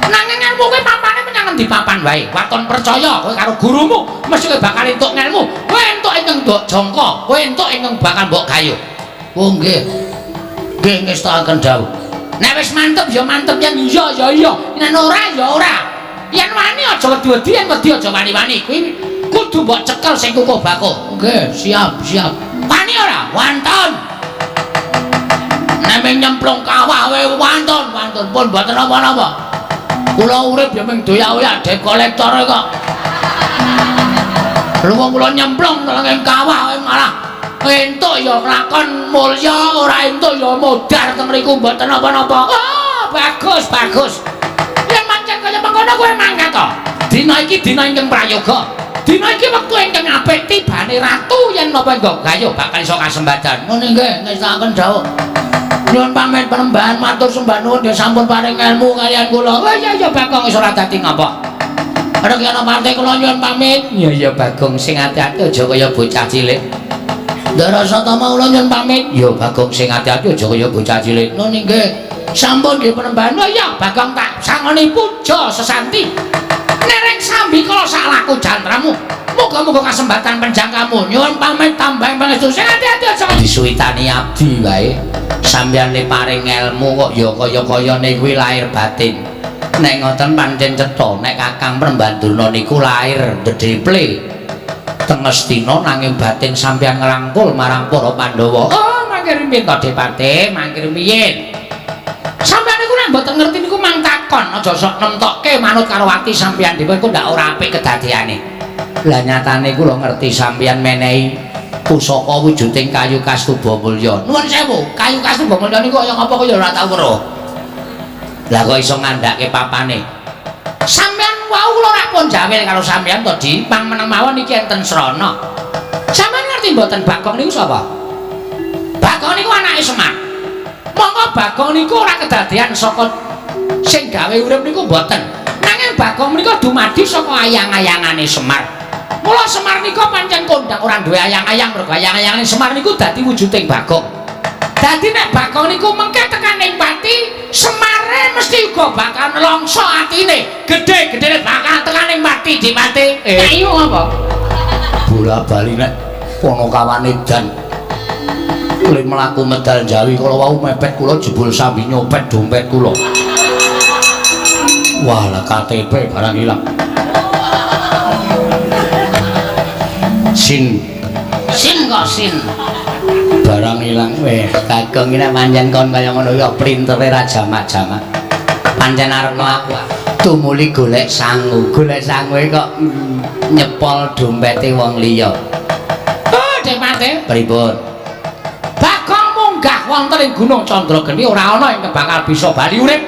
Nanging ngelmu kowe papane menyang endi papan wae. Waton percaya kowe karo gurumu, mesti kowe bakal entuk ngelmu. Kowe entuk ingkang mbok jangka, kowe entuk ingkang bakal mbok gayuh. Oh nggih. Nggih ngestakaken dawuh. Nek wis mantep ya mantep, yen iya ya iya, yen ora ya ora. Yen wani aja wedi-wedi, yen wedi aja wani-wani. Kuwi kudu mbok cekel sing kukuh bakuh. Nggih, siap, siap. Wani ora? Wantun. Nek ming nyemplung kawah wae wantun, wantun pun mboten napa-napa. Kula urip ya ming doyak-oyak debt collector kok. Lha wong kula nyemplung ing kawah wae malah entuk ya lakon mulya, ora entuk ya modar teng mriku mboten napa-napa. Oh, bagus, bagus. Yen pancen kaya mengkono kowe mangkat to. Dina iki dina ingkang prayoga. Dina iki wektu ingkang apik tibane ratu yen napa nggo gayuh bakal iso kasembadan. Ngono nggih, ngestakaken dawuh. Nyuwun pamit penembahan matur sembah nuwun nggih sampun paring ilmu kaliyan kula. Oh iya iya Bagong wis ora dadi ngapa. Ana partai kula nyuwun pamit. Iya iya Bagong sing ati-ati aja kaya bocah cilik. Ndara Satama kula nyuwun pamit. Ya Bagong sing ati-ati aja kaya bocah cilik. Ngono nggih. Sampun nggih penembahan. Oh iya Bagong tak sangoni puja sesanti. Nereng sambi kala sak laku jantramu. Muga-muga kasembatan penjangkamu. Nyuwun pamit tambah pangestu. Sing ati-ati aja disuwitani abdi wae. Sampeyan le paring ilmu kok ya kaya-kayane kuwi lahir batin. Nek ngoten pancen cetha nek Kakang Premban Durna niku lahir dedeple teng Astina nanging batin sampeyan ngrangkul marang para Pandhawa. Oh, mangke rumiyin to Depate, mangke rumiyin. Sampeyan niku nek mboten ngerti niku mang takon, aja sok nemtokke manut karo ati sampeyan dhewe iku ndak ora apik kedadeane. Lah nyatane kula ngerti sampeyan menehi pusaka wujuding kayu Kastuba Mulya. Nuwun sewu, kayu Kastuba Mulya niku kaya ngapa kaya ora tau weruh. Lah kok iso ngandhake papane? Sampeyan wau kula ora pun jawil karo sampeyan to, Di. Pang meneng mawon iki enten srana. Sampeyan ngerti mboten Bagong niku sapa? Bagong niku anake Semar. Monggo Bagong niku ora kedadean saka sing gawe urip niku mboten. Nanging Bagong menika dumadi saka ayang-ayangane Semar. Mula Semar nika pancen kondang ora duwe ayang-ayang, mergo ayang-ayangane Semar niku dadi wujuding Bagong. Dadi nek Bagong niku mengke tekan ing pati, Semare mesti uga bakal nelongso atine. Gedhe-gedhene bakal tekan ing pati dipati. Ayo apa? Bola bali nek Ponokawan edan. Le mlaku medal Jawi kala wau mepet kula jebul sambi nyopet dompet kula. Wah, lah KTP barang ilang. Sin. Sin kok sin. Barang ilang weh. Kakung iki nek pancen kon kaya ngono ya printere ra jamak-jamak. Pancen arepno aku tumuli golek sangu. Golek sangu kok nyepol dompete wong liya. Oh, Depate. Pripun? Bagong munggah wonten ing Gunung Candrageni ora ana ingkang bakal bisa bali urip.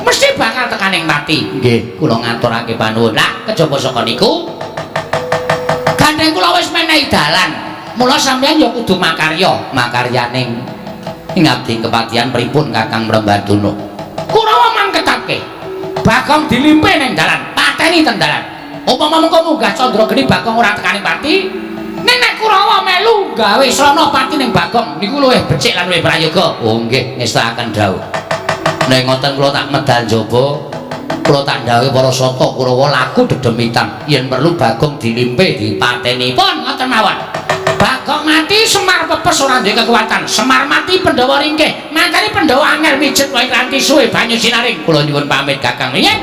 Mesti bakal tekan ing pati. Nggih, kula ngaturake panuwun. Lah, kejaba saka niku gandeng kula wis menehi dalan. Mula sampeyan ya kudu makarya, makaryaning ing abdi kepatihan pripun Kakang Mrembaduna. Kurawa mangketake. Bagong dilimpe ning dalan, pateni ten dalan. Upama mengko munggah Candrageni Bagong ora tekani pati, ning nek Kurawa melu gawe srana pati ning Bagong niku luwih becik lan luwih prayoga. Oh nggih, ngestakaken dawuh. Nek ngoten kula tak medal njaba, kula tak ndhawuhi para sata Kurawa laku dedemitan yen perlu Bagong dilimpe dipateni. Pun ngoten mawon. Bagong mati Semar pepes ora duwe kekuatan. Semar mati Pandhawa ringkih. Mantane Pandhawa angel mijet wae kanthi suwe banyu sinaring. Kula nyuwun pamit Kakang. Nggih.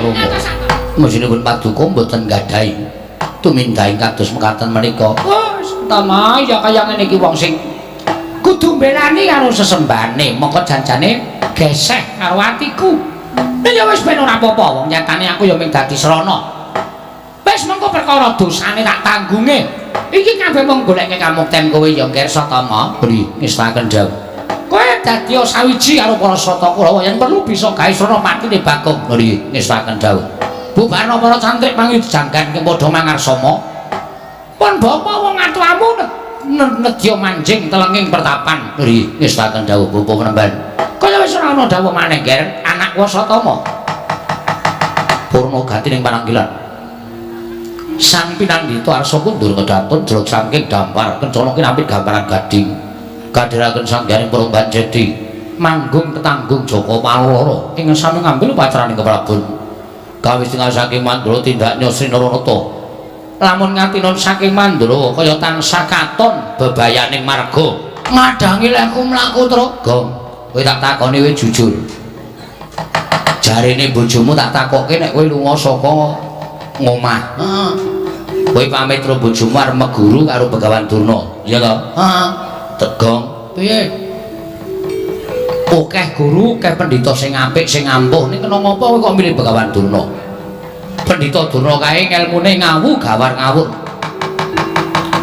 Mesinipun paduka mboten gadahi tumindahing kados mekaten menika. Oh, Tama ya kaya ngene iki wong sing kudu mbelani karo sesembahane, mongko janjane geseh karo atiku. Lah ya wis ben ora apa-apa, wong nyatane aku ya mung dadi srana. Wis mengko perkara dosane tak tanggunge. Iki kabeh mung goleke kamukten kowe ya Nger Satama. Bri ngestakaken dawuh. Kowe dadi sawiji karo para sata Kurawa yen perlu bisa gawe srana patine Bagong. Bri ngestakaken dawuh. Bubarna para cantrik pangyu janggan padha mangarsama. Pun bapa wong atuamu Nedya manjing telenging pertapan. Ri ngestaken dawuh Bapak Penemban. Kaya wis ora ana dawuh maneh, Ger. Anak Wasatama. Purna gati ning pananggilan. Sang pinandhita arsa kundur kedaton jlog saking dampar kencana kinapit gambaran gading. Kadhiraken sanggaring Perumbaan Jedi manggung tetanggung Jaka Paloro ing sami ngambil upacaraning keprabon. Kawis tinggal saking Mandura tindaknya Sri Naranata. Lamun ngatinon saking Mandura kaya tansah katon bebayaning marga. Madhangi lehku mlaku, Truk. Gong, kowe tak takoni kowe jujur. Jarene bojomu tak takokke nek kowe lunga saka ngomah. Heeh. Kowe pamit karo bojomu arep meguru karo Begawan Durna, iya to? Heeh. Tegong, Piye? Akeh guru, akeh pendhita sing apik, sing ampuh. Ning kena ngopo kowe kok milih Begawan Durna? Pendhita Durna kae ngelmune ngawu gawar ngawur.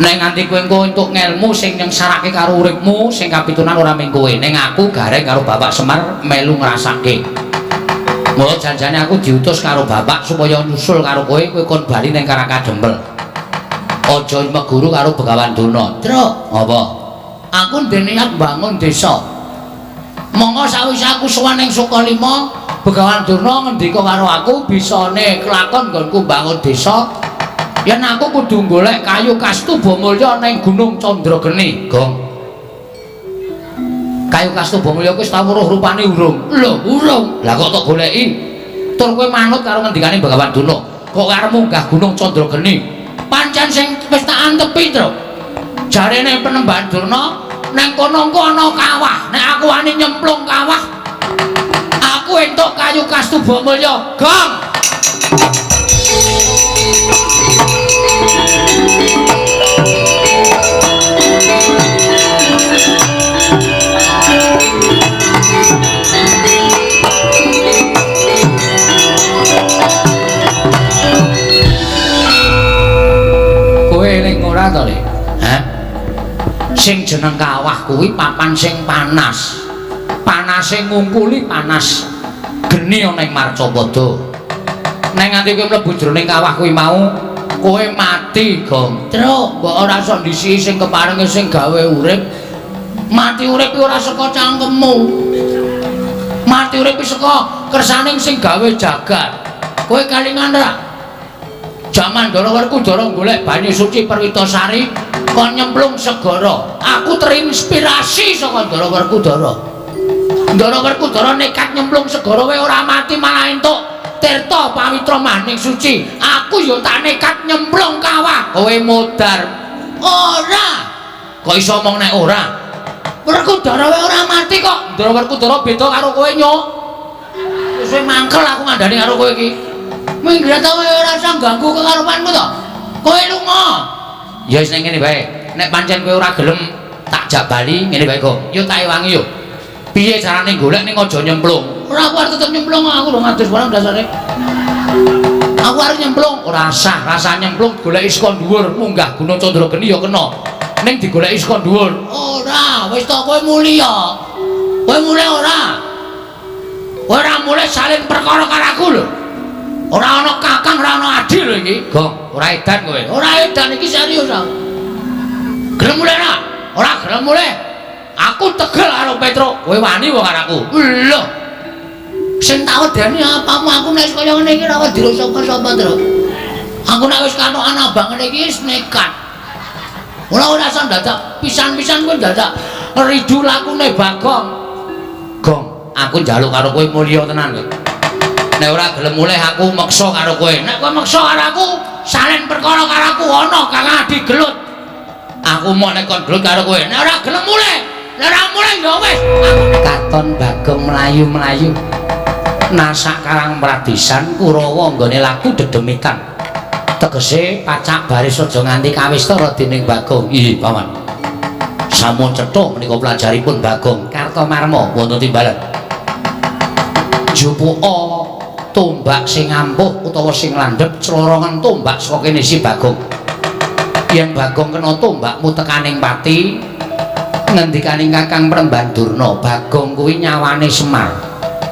Nek nganti kowe engko entuk ngelmu sing nyengsarake karo uripmu, sing kapitunan ora mung kowe, ning aku gareng karo Bapak Semar melu ngrasake. Mula janjane aku diutus karo bapak supaya nyusul karo kowe, kowe kon bali ning Karangkadempel. Aja meguru karo Begawan Durna. Truk, Apa? aku ndek niat mbangun desa. Monggo sawise aku sowan ning Sukalima, Begawan Durna ngendika karo aku bisane kelakon nggonku mbangun desa. Yen aku kudu golek kayu kastuba mulya ning Gunung Candrageni. Gong. Kayu kastuba mulya kuwi wis tau weruh rupane urung? Lho, urung. Lah kok tok goleki? Tur kowe manut karo ngendikane Begawan Durna. Kok arep munggah Gunung Candrageni? Pancen sing wis tak antepi, Truk. Jarene Penemban Durna nang kono engko ana kawah. Nek aku wani nyemplung kawah, aku entuk kayu kastuba mulya. Gong. Kowe eling ora to, Le? Hah? Sing jeneng kawah kuwi papan sing panas. Panase ngungkuli panas geni ana ing Marcapada. Nek nganti kowe mlebu jroning kawah kuwi mau, kowe mati, Gong. Truk, mbok ora iso ndisiki sing keparenge sing gawe urip. Mati urip kuwi ora saka cangkemmu. Mati urip kuwi saka kersaning sing gawe jagat. Kowe kalingan ra? Jaman Ndara Werkudara golek banyu suci Perwitasari kon nyemplung segara. Aku terinspirasi saka Ndara Werkudara. Ndara Werkudara nekat nyemplung segara wae ora mati malah entuk tirta pawitra maning suci. Aku ya tak nekat nyemplung kawah. Kowe modar. Ora. Kok iso omong nek ora? Werkudara wae ora mati kok. Ndara Werkudara beda karo kowe, Nyuk. Wis mangkel aku ngandani karo kowe iki. Minggat kowe ora usah ganggu kekarepanku to. Kowe lunga. Ya wis ning ngene wae. Nek pancen kowe ora gelem tak jak bali ngene wae, Gong. Yo tak ewangi yo. Piye carane golek ning aja nyemplung? Ora, aku arep tetep nyemplung, aku lho ngadus barang dasare. Aku arep nyemplung. Ora sah, rasa nyemplung goleki saka dhuwur, munggah Gunung Candrageni ya kena. Ning digoleki saka dhuwur. Ora, wis to kowe mulya. Kowe mulih ora? Kowe ora mulih salin perkara karo aku lho. Ora ana kakang, ora ana adhi lho iki. Gong, ora edan kowe. Ora edan iki serius aku. Gelem mulih ora? Ora gelem mulih. Aku tegel karo Petruk. Kowe wani wong karo aku. Lho. Sing tak wedeni apamu aku nek wis kaya ngene iki ora wedi sapa-sapa, Truk. Aku nek wis katokan abang ngene iki wis nekat. Ora ora usah dadak pisan-pisan kowe dadak ridu lakune Bagong. Gong, aku njaluk karo kowe mulya tenan kowe. Nek ora gelem mulih aku meksa karo kowe. Nek kowe meksa karo aku, salen perkara karo aku ana Kang Adi gelut. Aku mau nek kon gelut karo kowe. Nek ora gelem mulih, nek ora mulih ya wis. Aku katon Bagong mlayu-mlayu. Nasak karang pradisan Kurawa nggone laku dedemitan. Tegese pacak baris aja nganti kawistara dening Bagong. Ih, Paman. Sampun cetha menika pelajaripun Bagong Kartomarma wonten timbalan. Jupuka tombak sing ampuh utawa sing landhep clorongan tombak saka kene si Bagong. Yen Bagong kena tombakmu tekaning pati, ngendikaning Kakang Premban Durna, Bagong kuwi nyawane Semar.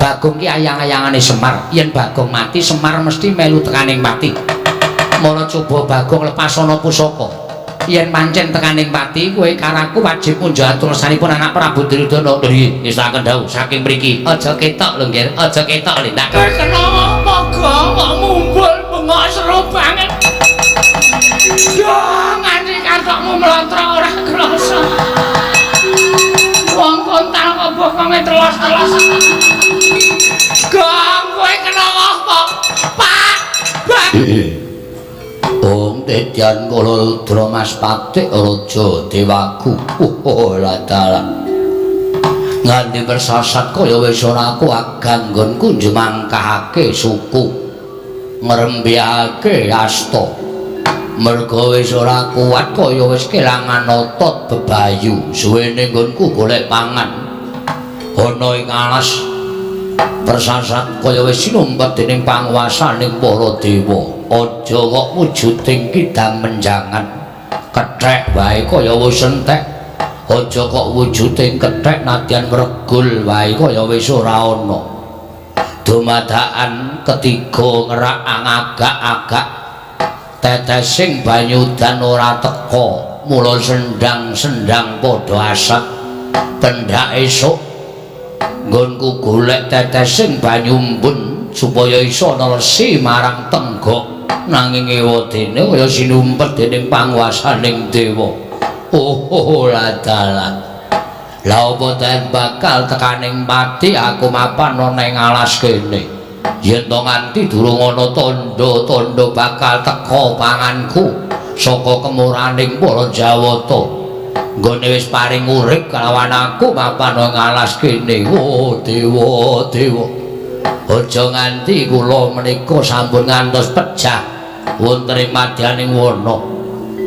Bagong ki ayang-ayangane Semar. Yen Bagong mati, Semar mesti melu tekaning pati. Mula coba Bagong lepasana pusaka. Yen pancen tekaning pati kowe karo aku wajib munjuk atur sanipun anak Prabu Duryudana. Lho nggih, ngestakaken dawuh saking mriki. Aja ketok lho, Nggih. Aja ketok lho. Kowe kena apa, Gong? Kok mumbul bengok seru banget. Yo, nganti katokmu mlontrok ora krasa. Wong kontal kok bokonge telos-telos. Gong, kowe kena apa? Pak, Bang. Om Tedyan Kala Mas Patik Raja Dewaku. Oh, dalah. Nganti persasat kaya wis ora kuat ganggonku njemangkahake suku. Ngrembiyake asta. Merga wis ora kuat kaya wis kelangan otot bebayu. Suwene nggonku golek pangan. Ana ing alas persasat kaya wis sinumpet dening panguwasaning para dewa. Aja kok wujuding kidang menjangan kethek wae kaya wis entek. Aja kok wujuding kethek nadyan ngregul wae kaya wis ora ana. Dumadakan ketiga ngerak agak-agak tetesing banyudan ora teka, mula sendang-sendang padha asat. Pendak esuk nggonku golek tetesing banyu embun supaya iso nelesi marang tenggok. Nanging ewadene kaya sinumpet dening panguwasaning dewa. Oh, ladalah. Lah apa den bakal tekaning pati aku mapan ana ing alas kene. Yen to nganti durung ana tandha-tandha bakal teka panganku saka kemuraning para Jawata. Nggone wis paring urip kalawan aku mapan ana ing alas kene. Oh, dewa, dewa. Aja nganti kula menika sampun ngantos pejah wonten ing madyaning wana.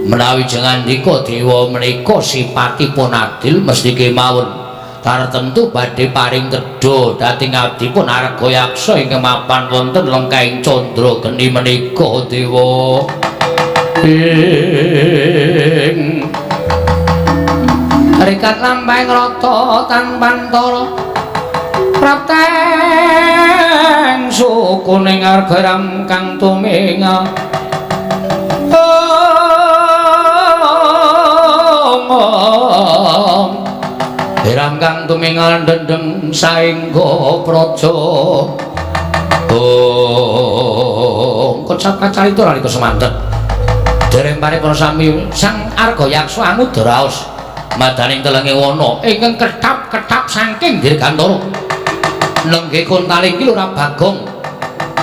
Menawi jengandika dewa menika sipatipun adil mesti kemawon tartemtu badhe paring tedha dhateng abdipun Arga Yaksa ingkang mapan wonten lengkahing candra geni menika dewa. Ing rikat lampahing rata tanpantara prapteng sukuning arga ram kang tuminga. Ram kang tumingal dendeng saengga praja. Oh, kocap kacarita nalika semanten. Dereng paripurna sami Sang Arga Yaksa anguda raos madaning telenge wana ingkang ketap-ketap saking dirgantara. Lenggih kontaling ki Lurah Bagong.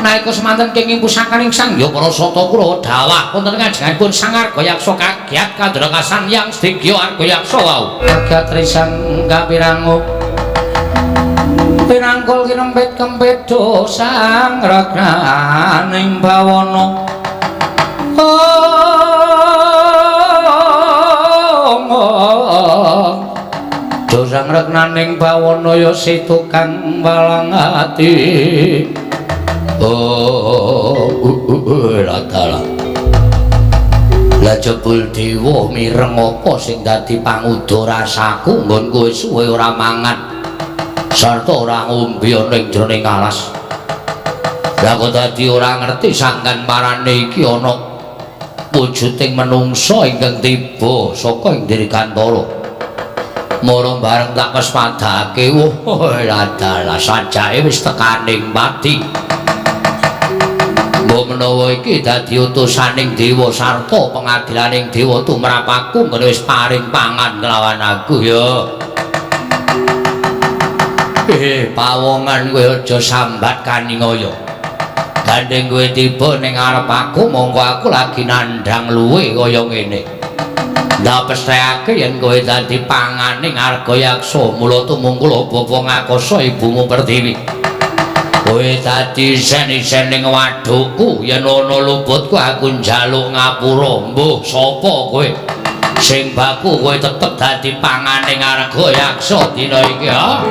Nalika semanten kenging pusakaning Sang Hyang Para Sata Kurawa dawah wonten ngajenganipun Sang Arga Yaksa kagiat kadrakasan yang sedaya Arga Yaksa wau. Kagiat risang kapirangu pinangkul kinempit kempit sang regnaning bawana. Oh, dosang regnaning bawana ya si tukang walang ati. Oh, ladalah. Lah jebul dewa mireng apa sing dadi panguda rasaku nggonku wis suwe ora mangan sarta ora ngombe ana ing jroning alas. Lah kok dadi ora ngerti sanggan marane iki ana wujuding menungsa ingkang tiba saka ing dirgantara. Mara bareng tak pespadake, wah ladalah sajake wis tekaning pati. Mbok menawa iki dadi utusaning dewa sarta pengadilaning dewa tumrap aku nggone wis paring pangan kelawan aku ya. Pawongan kowe aja sambat kaningaya. Gandeng kowe tiba ning ngarep aku mongko aku lagi nandhang luwe kaya ngene. Ndak pesthekake yen kowe dadi panganing Arga Yaksa mula tumungkul bapa ngakasa ibumu Pertiwi. Kowe dadi isen-isen ning wadukku yen ana luputku aku njaluk ngapura. Mbuh sapa kowe? Sing baku kowe tetep dadi panganing Arga Yaksa dina iki ha.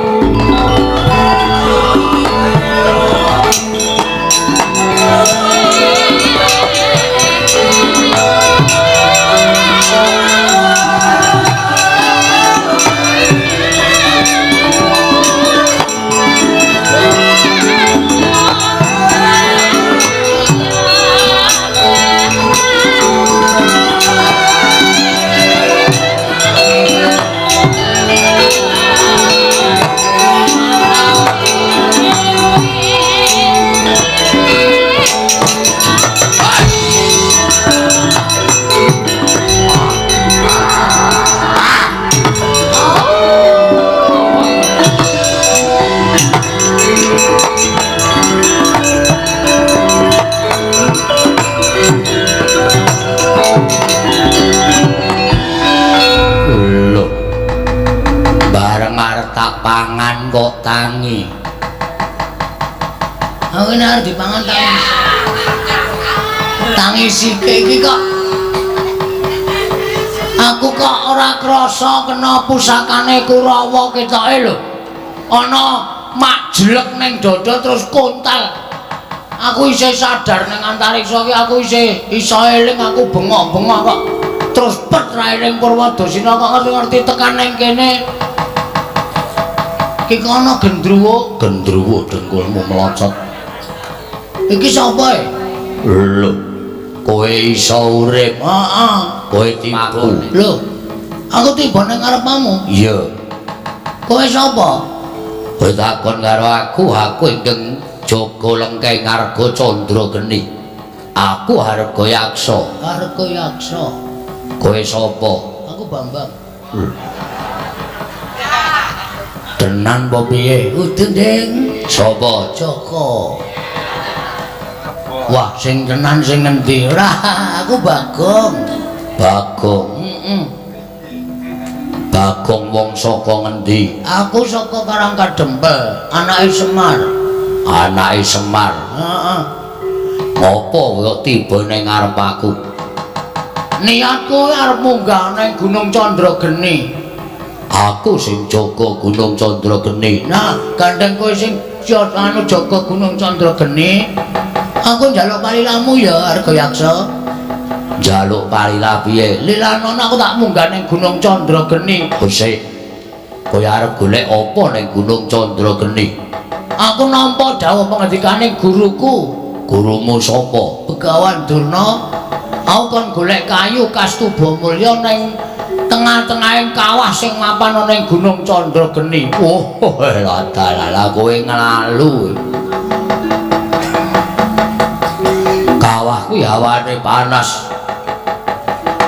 Aku nek arep dipangan tangis. Tangisike iki kok aku kok ora krasa kena pusakane Kurawa ketoke lho. Ana mak jelek ning dada terus kontal. Aku isih sadar ning antariksa iki, aku isih iso eling, aku bengok-bengok kok. Terus pet ra eling Purwadasina kok ngerti-ngerti tekan ning kene. Iki ana gendruwo, Gendruwo dengkulmu melocot. Iki sapa e? Lho, kowe iso urip. Heeh. Kowe tiba. Lho, aku tiba ning ngarepmu. Iya. Kowe sapa? Kowe takon karo aku, aku ingkang jaga lengkeng Arga Candra Geni. Aku Harga Yaksa. Harga Yaksa. Kowe sapa? Aku Bambang. Tenan apa piye? Udu, Ding. Sapa? Joko. Wah, sing tenan sing ngendi? Ora, aku Bagong. Bagong. Heeh. Bagong wong saka ngendi? Aku saka Karangkadempel, anake Semar. Anake Semar. Heeh. Ngopo kok tiba ning ngarep aku? Niatku arep munggah ning Gunung Candrageni. Aku sing jaga Gunung Candrageni. Nah, gandeng kowe sing anu jaga Gunung Candrageni, aku njaluk palilamu ya, Arga Yaksa. Njaluk palila piye? Lilanono aku tak munggah ning Gunung Candrageni. Sik. Kowe arep golek apa ning Gunung Candrageni? Aku nampa dawuh pangandikane guruku. Gurumu sapa? Begawan Durna. Aku kon golek kayu Kastuba Mulya ning tengah-tengahing kawah sing mapan ana ning Gunung Candrageni. Oh, ladalah kowe nglalu. Kawah kuwi hawane panas.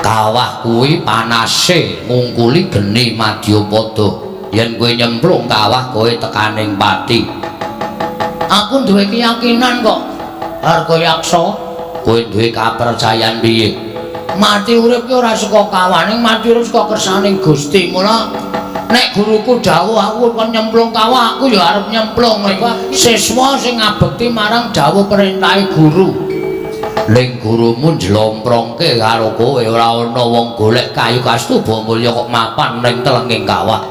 Kawah kuwi panase ngungkuli geni madyapada. Yen kowe nyemplung kawah kowe tekaning pati. Aku duwe keyakinan kok, Harga Yaksa. Kowe duwe kapercayan piye? Mati urip ki ora saka kawah, ning mati urip saka kersaning Gusti. Mula nek guruku dawuh aku kon nyemplung kawah, aku ya arep nyemplung. Siswa sing ngabekti marang dawuh perintahe guru. Ning gurumu njlomprongke karo kowe ora ana wong golek kayu Kastuba Mulya kok mapan ning telenging kawah.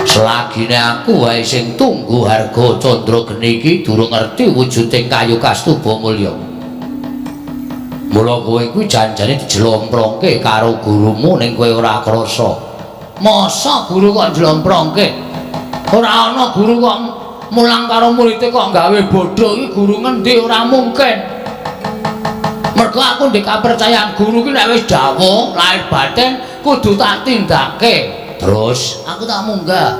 Selagine aku wae sing tunggu Harga Candrageni iki durung ngerti wujuding kayu Kastuba Mulya. Mula kowe kuwi janjane dijlomprongke karo gurumu ning kowe ora krasa. Masa guru kok njlomprongke? Ora ana guru kok mulang karo muridé kok gawe bodho iki guru ngendi, ora mungkin. Mergo aku ndek kapercayaan guru ki nek wis dawuh lahir batin kudu tak tindake. Terus aku tak munggah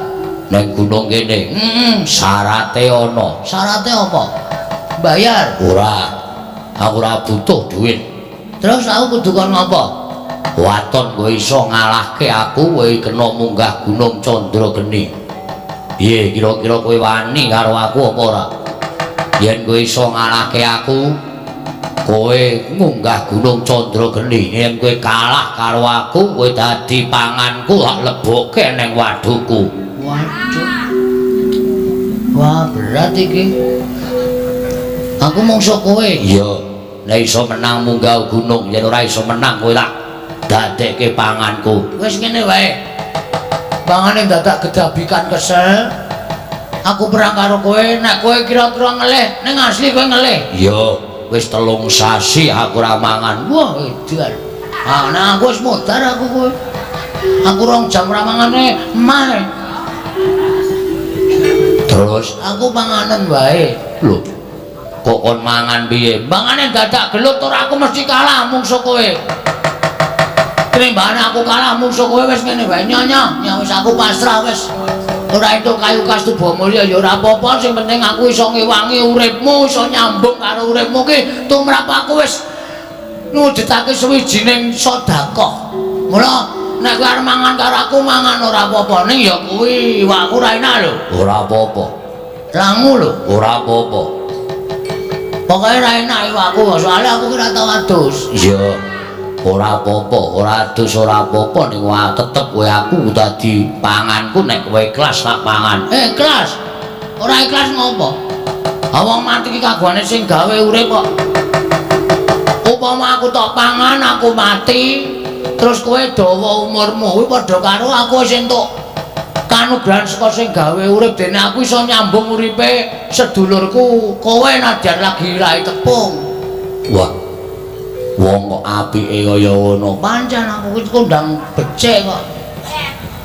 ning gunung kene. Heeh. Syarate ana. Syarate apa? Bayar? Ora. Aku ora butuh duit. Terus aku kudu kon ngapa? Waton kowe iso ngalahke aku, kowe kena munggah Gunung Candrageni. Piye kira-kira kowe wani karo aku apa ora? Yen kowe iso ngalahke aku, kowe munggah Gunung Candrageni. Yen kowe kalah karo aku, kowe dadi panganku, tak lebokke ning wadhuku. Waduh. Wah, berat iki. Aku mungsuh kowe. Iya. Nek iso menang munggah gunung, yen ora iso menang kowe tak dadekke panganku. Wis ngene wae. Pangane dadak gedabikan kesel. Aku perang karo kowe, nek kowe kira-kira ngelih, ning asli kowe ngelih. Iya, wis 3 sasi aku ora mangan. Wah, edan. Ah, nah aku wis modar aku kowe. Aku 2 jam ora mangane emah. Terus aku panganen wae. Lho, kok kon mangan piye? Mangane dadak gelut ora aku mesti kalah mungsuh kowe. Tinimbane aku kalah mungsuh kowe wis ngene wae nyonya, ya wis aku pasrah wis. Ora entuk kayu Kastuba Mulya ya ora apa-apa, sing penting aku iso ngewangi uripmu, iso nyambung karo uripmu ki tumrap aku wis ngujudake suwijining sedekah. Mula nek kowe arep mangan karo aku mangan ora apa-apa, ning ya kuwi iwakku ora enak lho. Ora apa-apa. Langu lho. Ora apa-apa. Pokoke ora enak iwakku, soalnya aku ki ora tau adus. Iya. Ora apa-apa, ora adus ora apa-apa, ning wae tetep kowe aku dadi panganku nek kowe ikhlas tak pangan. Ikhlas. Ora ikhlas ngopo? Wong mati iki kagungane sing gawe urip kok. Upama aku tok pangan aku mati, terus kowe dawa umurmu kuwi padha karo aku wis entuk kanugrahan saka sing gawe urip, dene aku iso nyambung uripe sedulurku kowe nadyan lagi rai tepung. Wah. Wong kok apike kaya ngono. Pancen aku iki kondang becik kok.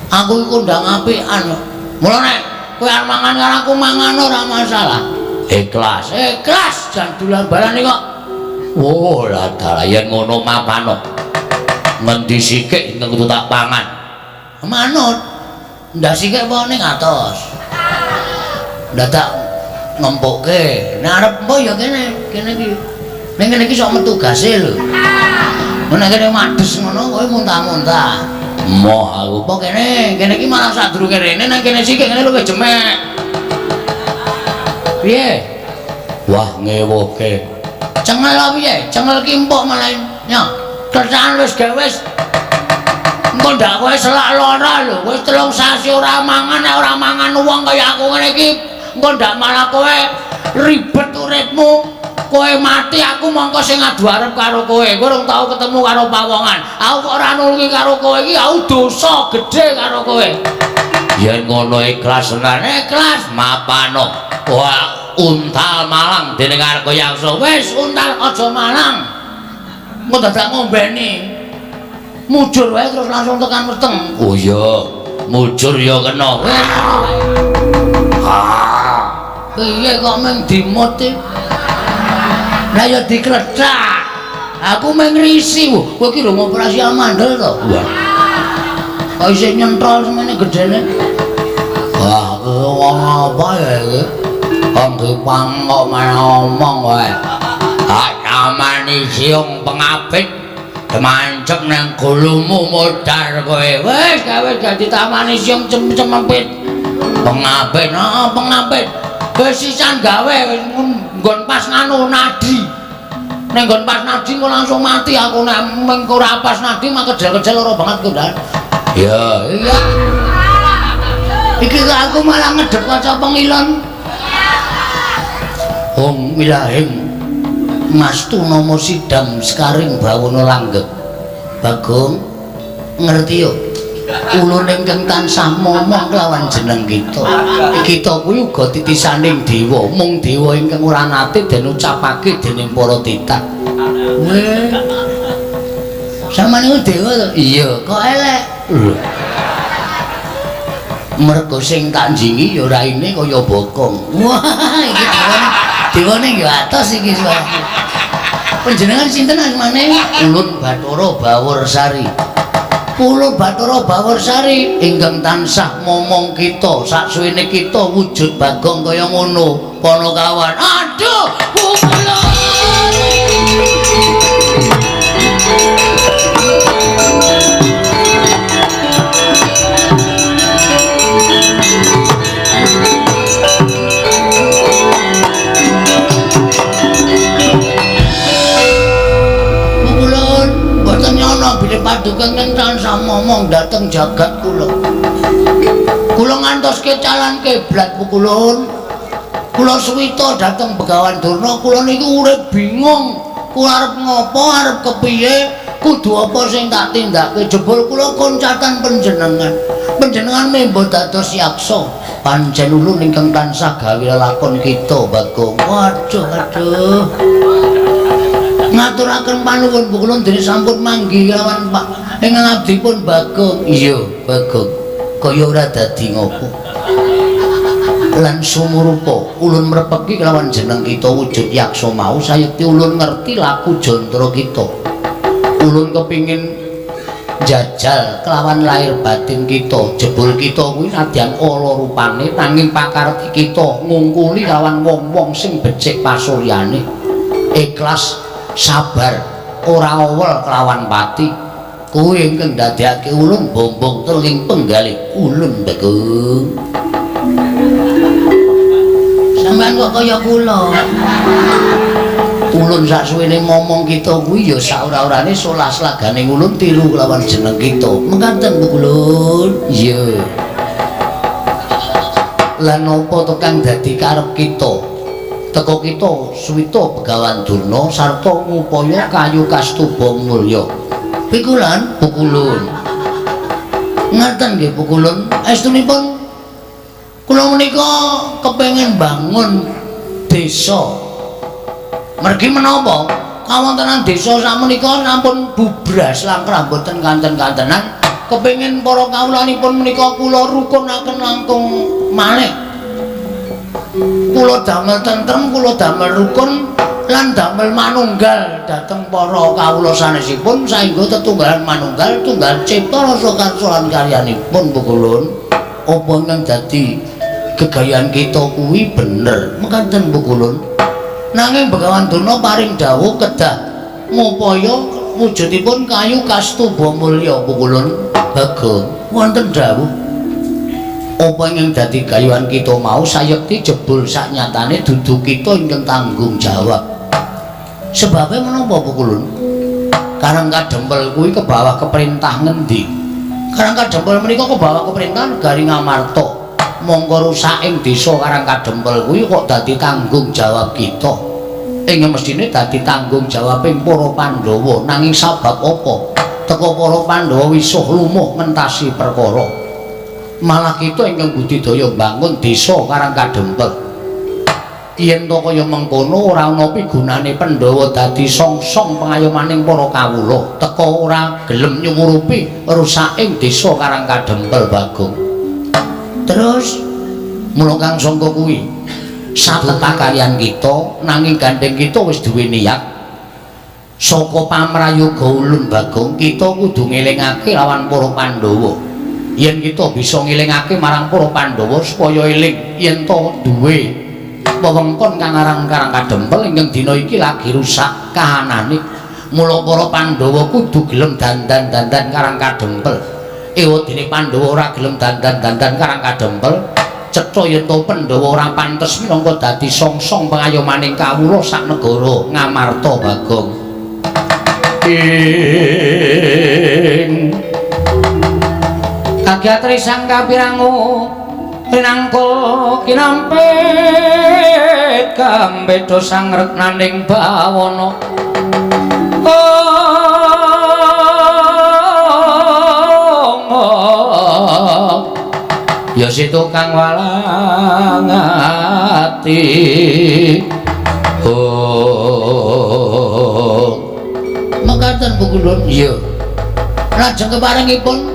Aku iki kondang apikan kok. Mula nek kowe arep mangan karo aku mangan ora masalah. Ikhlas, ikhlas jan dolan barane kok. Oh, lah dalah yen ngono mapano. Ngendi sikik ingkang kudu tak pangan? Manut. Ndak sikik apa ning atos. Ndadak ngempukke. Nek arep empo ya kene, kene iki. Ning kene iki sok metu gase lho. Nek kene mades ngono kowe muntah-muntah. Moh aku apa kene? Kene iki malah sadurunge rene nang kene sikik ngene luwih jemek. Piye? Wah, ngewuhke. Cengel apa piye? Cengel ki empuk malah. Nyo, kerjaan wis gawe wis. Engko ndak kowe selak lara lho, wis 3 sasi ora mangan, nek ora mangan wong kaya aku ngene iki, engko ndak malah kowe ribet uripmu. Kowe mati aku mongko sing adu arep karo kowe. Kowe urung tau ketemu karo pawongan. Aku kok ora nulungi karo kowe iki, aku dosa gedhe karo kowe. Yen ngono ikhlas tenan, ikhlas mapano. Wah, untal malang dening Argayaksa. Wis untal aja malang. Engko dadak ngombeni. Mujur wae terus langsung tekan weteng. Oh iya, mujur ya kena. Wis. Ah, piye kok mung dimut iki? Lah ya diklethak. Aku mung ngrisi. Kowe iki lho ngoperasi amandel to? Wah. Kok isih nyentrol semene gedene. Wah, wong apa ya iki? Wong dipang kok malah ngomong wae. Ah, tamani siung pengapit mancep nang gulumu modar kowe. Wis gawe dadi tamani siung cemempit. Pengapit, heeh, pengapit. Wis sisan gawe wis nggon pas nganu nadi. Nek nggon pas nadi kok langsung mati aku nek meng ora pas nadi mah kejel-kejel ora banget kok, Ndan. Ya, iya. Iki kok aku malah ngedep kaca pengilon. Hong wilahing mastu nomo sidam sekaring bawono langgeng. Bagong ngerti yo. Ulun ingkang tansah momong kelawan jeneng kita. Kita kuwi uga titisaning dewa, mung dewa ingkang ora nate den ucapake dening para titah. Weh. Sampeyan niku dewa to? Iya, kok elek. Mergo sing tak njingi ya raine kaya bokong. Wah, iki dewane. Dewane ya atos iki suarane. Panjenengan sinten asmane? Ulun Bathara Baworsari. Kula Bathara Baworsari ingkang tansah momong kita saksuwene kita wujud Bagong kaya ngono Panakawan. Aduh, kula. Paduka ingkang tansah momong dhateng jagat kula. Kula ngantoske calon kiblat pukulun. Kula suwita dhateng Begawan Durna, kula niku urip bingung. Kula arep ngopo, arep kepiye, kudu apa sing tak tindake. Jebul kula koncatan panjenengan. Panjenengan membo dados yaksa. Pancen ulun ingkang tansah gawe lelakon kita, Bagong. Waduh, aduh. Ngaturaken panuwun pukulun dene sampun manggi lawan Pak ingkang abdipun Bagong. Iya, Bagong. Kaya ora dadi ngopo. Lan sumurupa ulun mrepeki kelawan jeneng kita wujud yaksa mau sayekti ulun ngerti laku jantara kita. Ulun kepingin jajal kelawan lahir batin kita. Jebul kita kuwi nadyan ala rupane nanging pakarti kita ngungkuli kelawan wong-wong sing becik pasuryane. Ikhlas, sabar, ora owel kelawan pati. Kuwi ingkang ndadekake ulun bombong teling penggalih ulun Bagong. Sampeyan kok kaya kula. Ulun saksuwene momong kita kuwi ya saora-orane solas lagane ulun tiru kelawan jeneng kita. Mekaten ulun. Iya. Lan napa to kang dadi karep kita? Teka kita suwita Begawan Durna sarta ngupaya kayu kastuba mulya. Pikulan pukulun. Ngaten nggih pukulun. Estunipun kula menika kepengin bangun desa. Mergi menapa? Kawontenan desa sakmenika sampun bubras langkrah boten kanten-kantenan. Kepengin para kawulanipun menika kula rukunaken langkung malih. Kula damel tentrem, kula damel rukun lan damel manunggal dhateng para kawula sanesipun saengga tetunggalan manunggal tunggal cipta rasa karsa lan karyanipun pukulun. Apa ingkang dadi gegayan kita kuwi bener mekaten pukulun. Nanging Begawan Durna paring dawuh kedah ngupaya wujudipun kayu kastuba mulya pukulun. Bagong wonten dawuh apa ingkang dadi gayuhan kita mau sayekti jebul saknyatane dudu kita ingkang tanggung jawab. Sebabe menapa pukulun? Karang Kadempel kuwi kebawah keperintah ngendi? Karang Kadempel menika kebawah keperintahan Negari Ngamarta. Mongko rusaking desa Karang Kadempel kuwi kok dadi tanggung jawab kita. Ing mestine dadi tanggung jawabing para Pandhawa. Nanging sabab apa? Teka para Pandhawa wisuh lumuh ngentasi perkara. Malah kita ingkang budidaya mbangun desa Karang Kadempel. Yen to kaya mengkono ora ana pigunane Pandhawa dadi songsong pengayomaning para kawula. Teka ora gelem nyumurupi rusaking desa Karang Kadempel Bagong. Terus mula kang sangka kuwi satetak kaliyan kita nanging gandeng kita wis duwe niat saka pamrayoga ulun Bagong kita kudu ngelingake lawan para Pandhawa. Yen kita bisa ngelingake marang para Pandhawa supaya eling yen to duwe wewengkon kang aran Karang Kadempel ingkang dina iki lagi rusak kahanane. Mula para Pandhawa kudu gelem dandan-dandan Karang Kadempel. Ewadene Pandhawa ora gelem dandan-dandan Karang Kadempel, cetha yen to Pandhawa ora pantes minangka dadi songsong pengayomaning kawula sak negara Ngamarta Bagong. Ing kagiatri sang kapirangu rinangka kinampit kambeda sang reknaning bawana. Ya situ kang walang ati. Oh. Mekaten pukulun. Iya. Lajeng keparengipun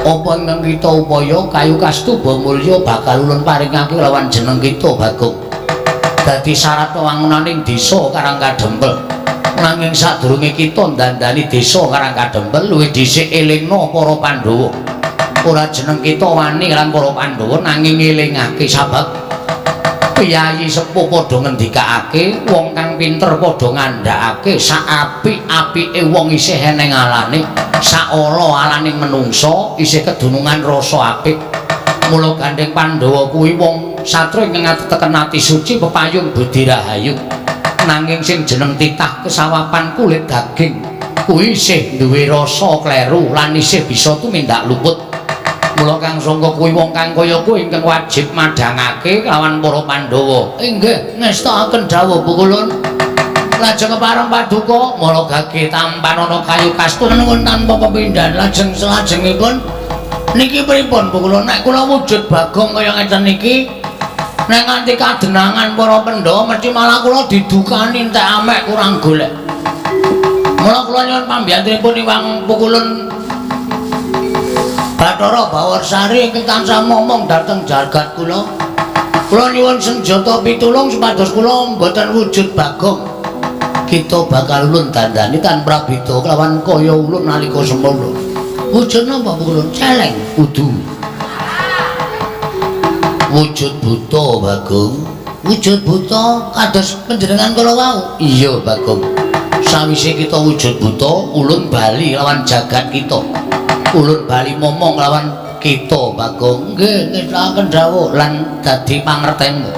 apa ingkang kita upaya kayu kastuba mulya bakal ulun paringake lawan jeneng kita Bagong. Dadi syarat wewangunaning desa Karang Kadempel. Nanging sadurunge kita ndandani desa Karang Kadempel luwih dhisik elingna para Pandhawa. Ora jeneng kita wani lan para Pandhawa nanging ngelingake sabab piyayi sepuh padha ngendikake, wong kang pinter padha ngandhakake sak apik-apike wong isih eneng alane, sak ala-alaning menungsa isih kedunungan rasa apik. Mula gandeng Pandhawa kuwi wong satria ingkang ateteken ati suci pepayung budi rahayu. Nanging sing jeneng titah kesawapan kulit daging kuwi isih duwe rasa kleru lan isih bisa tumindak luput. Mula kang sangka kuwi wong kang kaya kuwi ingkang wajib madhangake lawan para Pandhawa. Inggih, ngestakaken dawuh pukulun. Lajeng kepareng paduka mala gage tampanana kayu kastuba nuwun tanpa pepindhan. Lajeng salajengipun niki pripun pukulun? Nek kula wujud Bagong kaya ngeten niki nek nganti kadenangan para Pandhawa mesti malah kula didukani entek amek kurang golek. Mula kula nyuwun pambiyantunipun iwang pukulun Bathara Bawarsari ingkang tansah momong dhateng jagat kula. Kula nyuwun senjata pitulung supados kula mboten wujud Bagong. Kita bakal ulun dandani tan prabida kelawan kaya ulun nalika semono. Wujud napa pukulun? Celeng kudu. Wujud buta Bagong. Wujud buta kados panjenengan kala wau. Iya Bagong. Sawise kita wujud buta, ulun bali lawan jagat kita. Ulun bali momong lawan kita Bagong. Nggih, ngestakaken dawuh lan dadi pangertenmu.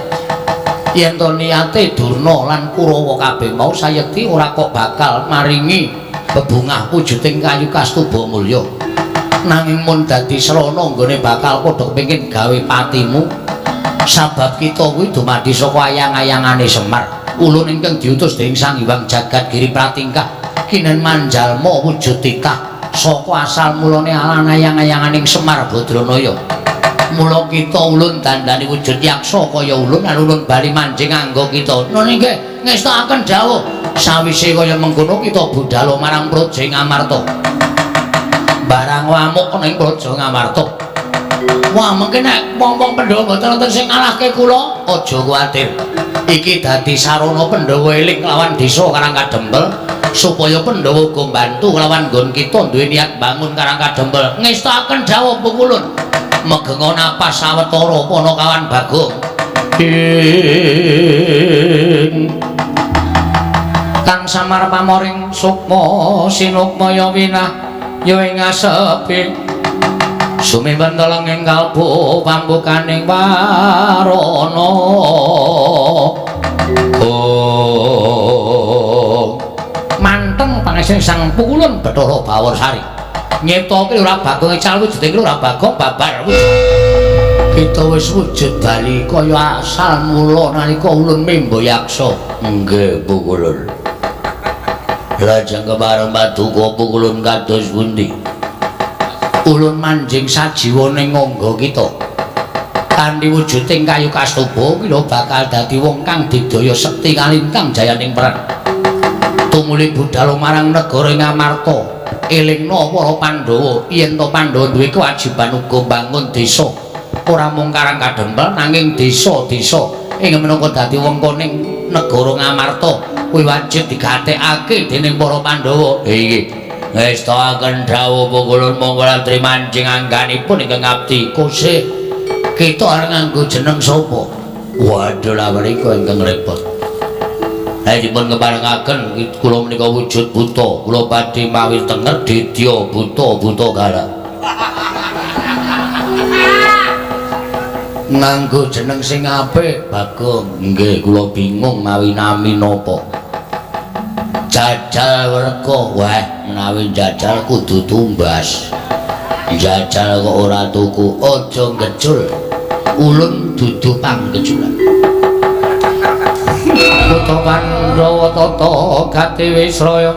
Yen to niate Durna lan Kurawa kabeh mau sayekti ora kok bakal maringi bebungah wujuding kayu kastuba mulya. Nanging mun dadi srana nggone bakal padha kepengin gawe patimu. Sabab kita kuwi dumadi saka ayang-ayangane Semar. Ulun ingkang diutus dening Sang Hyang Jagat Giri Pratingkah kinen manjalma wujud titah saka asal mulane alan ayang-ayanganing Semar Badranaya. Mula kita ulun dandani wujud yaksa kaya ulun lan ulun bali manjing anggo kita. Nun inggih ngestakaken dawuh. Sawise kaya mengkono kita budhal marang Praja Ngamarta. Barang wamuk ana ing Praja Ngamarta. Wah, mengke nek wong-wong Pandhawa mboten wonten sing ngalahke kula, aja kuwatir. Iki dadi sarana Pandhawa eling lawan desa Karang Kadempel supaya Pandhawa uga mbantu lawan nggon kita duwe niat bangun Karang Kadempel. Ngestakaken dawuh Pukulun. Megenga napas sawetara Panakawan Bagong. Ing kang samar pamoring sukma sinukmaya winah ya ing asepi sumiwen telenging kalbu pambukaning warana. Oh, manteng pangesing Sang Pukulun Bathara Bawarsari nyiptake Lurah Bagong ical wujuding Lurah Bagong babar wujud. Kita wis wujud bali kaya asal mula nalika ulun membo yaksa. Nggih Pukulun. Lajeng kepareng paduka Pukulun kados pundi? Ulun manjing sajiwa ning ngangga kita. Kanthi wujuding kayu kastuba kira bakal dadi wong kang digdaya sekti kalintang jayaning perang. Tumuli budhal marang negara Ngamarta. Elingna para Pandhawa yen to Pandhawa duwe kewajiban uga mbangun desa. Ora mung Karang Kadempel nanging desa-desa ing minangka dadi wengkoning negara Ngamarta kuwi wajib digatekake dening para Pandhawa. Inggih. Ngestakaken dawuh Pukulun monggo latri mancing angganipun ingkang abdi. Kose kita arep nganggo jeneng sapa? Waduh lha menika ingkang repot. Lah dipun keparengaken kula menika wujud buta, kula badhe mawi tenger dedya buta-buta galak. Nganggo jeneng sing apik, Bagong. Nggih, kula bingung mawi nami napa. Jajal werka, wah menawi jajal kudu tumbas. Jajal kok ora tuku, aja ngecul. Ulun dudu panggeculan. Kutha Pandhawa tata gati wisraya.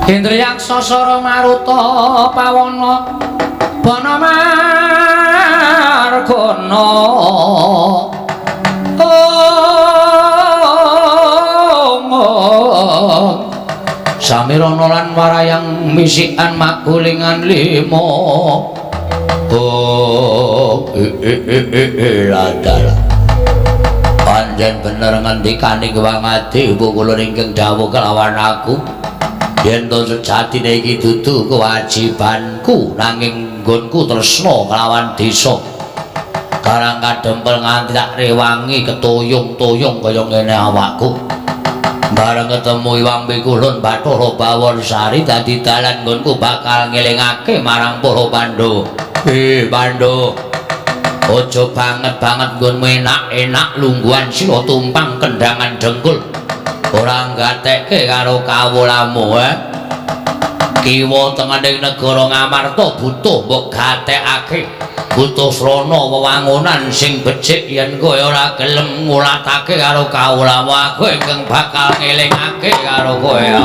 Indriyaksa sara maruta pawana bana margana. Oh, samirana lan warayang misikan magulingan lima. Oh, adalah pancen bener ngendikane Wangadi Pukulun ingkang dawuh kelawan aku. Yen to sejatine iki dudu kewajibanku nanging nggonku tresna kelawan desa Karang Kadempel nganti tak rewangi ketuyung-tuyung kaya ngene awakku. Bareng ketemu Iwang Pikulun Bathara Bawarsari dadi dalan nggonku bakal ngelingake marang para Pandhawa. Pandhawa, aja banget-banget nggonmu enak-enak lungguhan sira tumpang kendangan dengkul. Ora nggatekke karo kawulamu, Kiwa tengening negara Ngamarta butuh mbok gatekake. Butuh srana wewangunan sing becik yen kowe ora gelem ngulatake karo kawulamu aku ingkang bakal ngelingake karo kowe ya.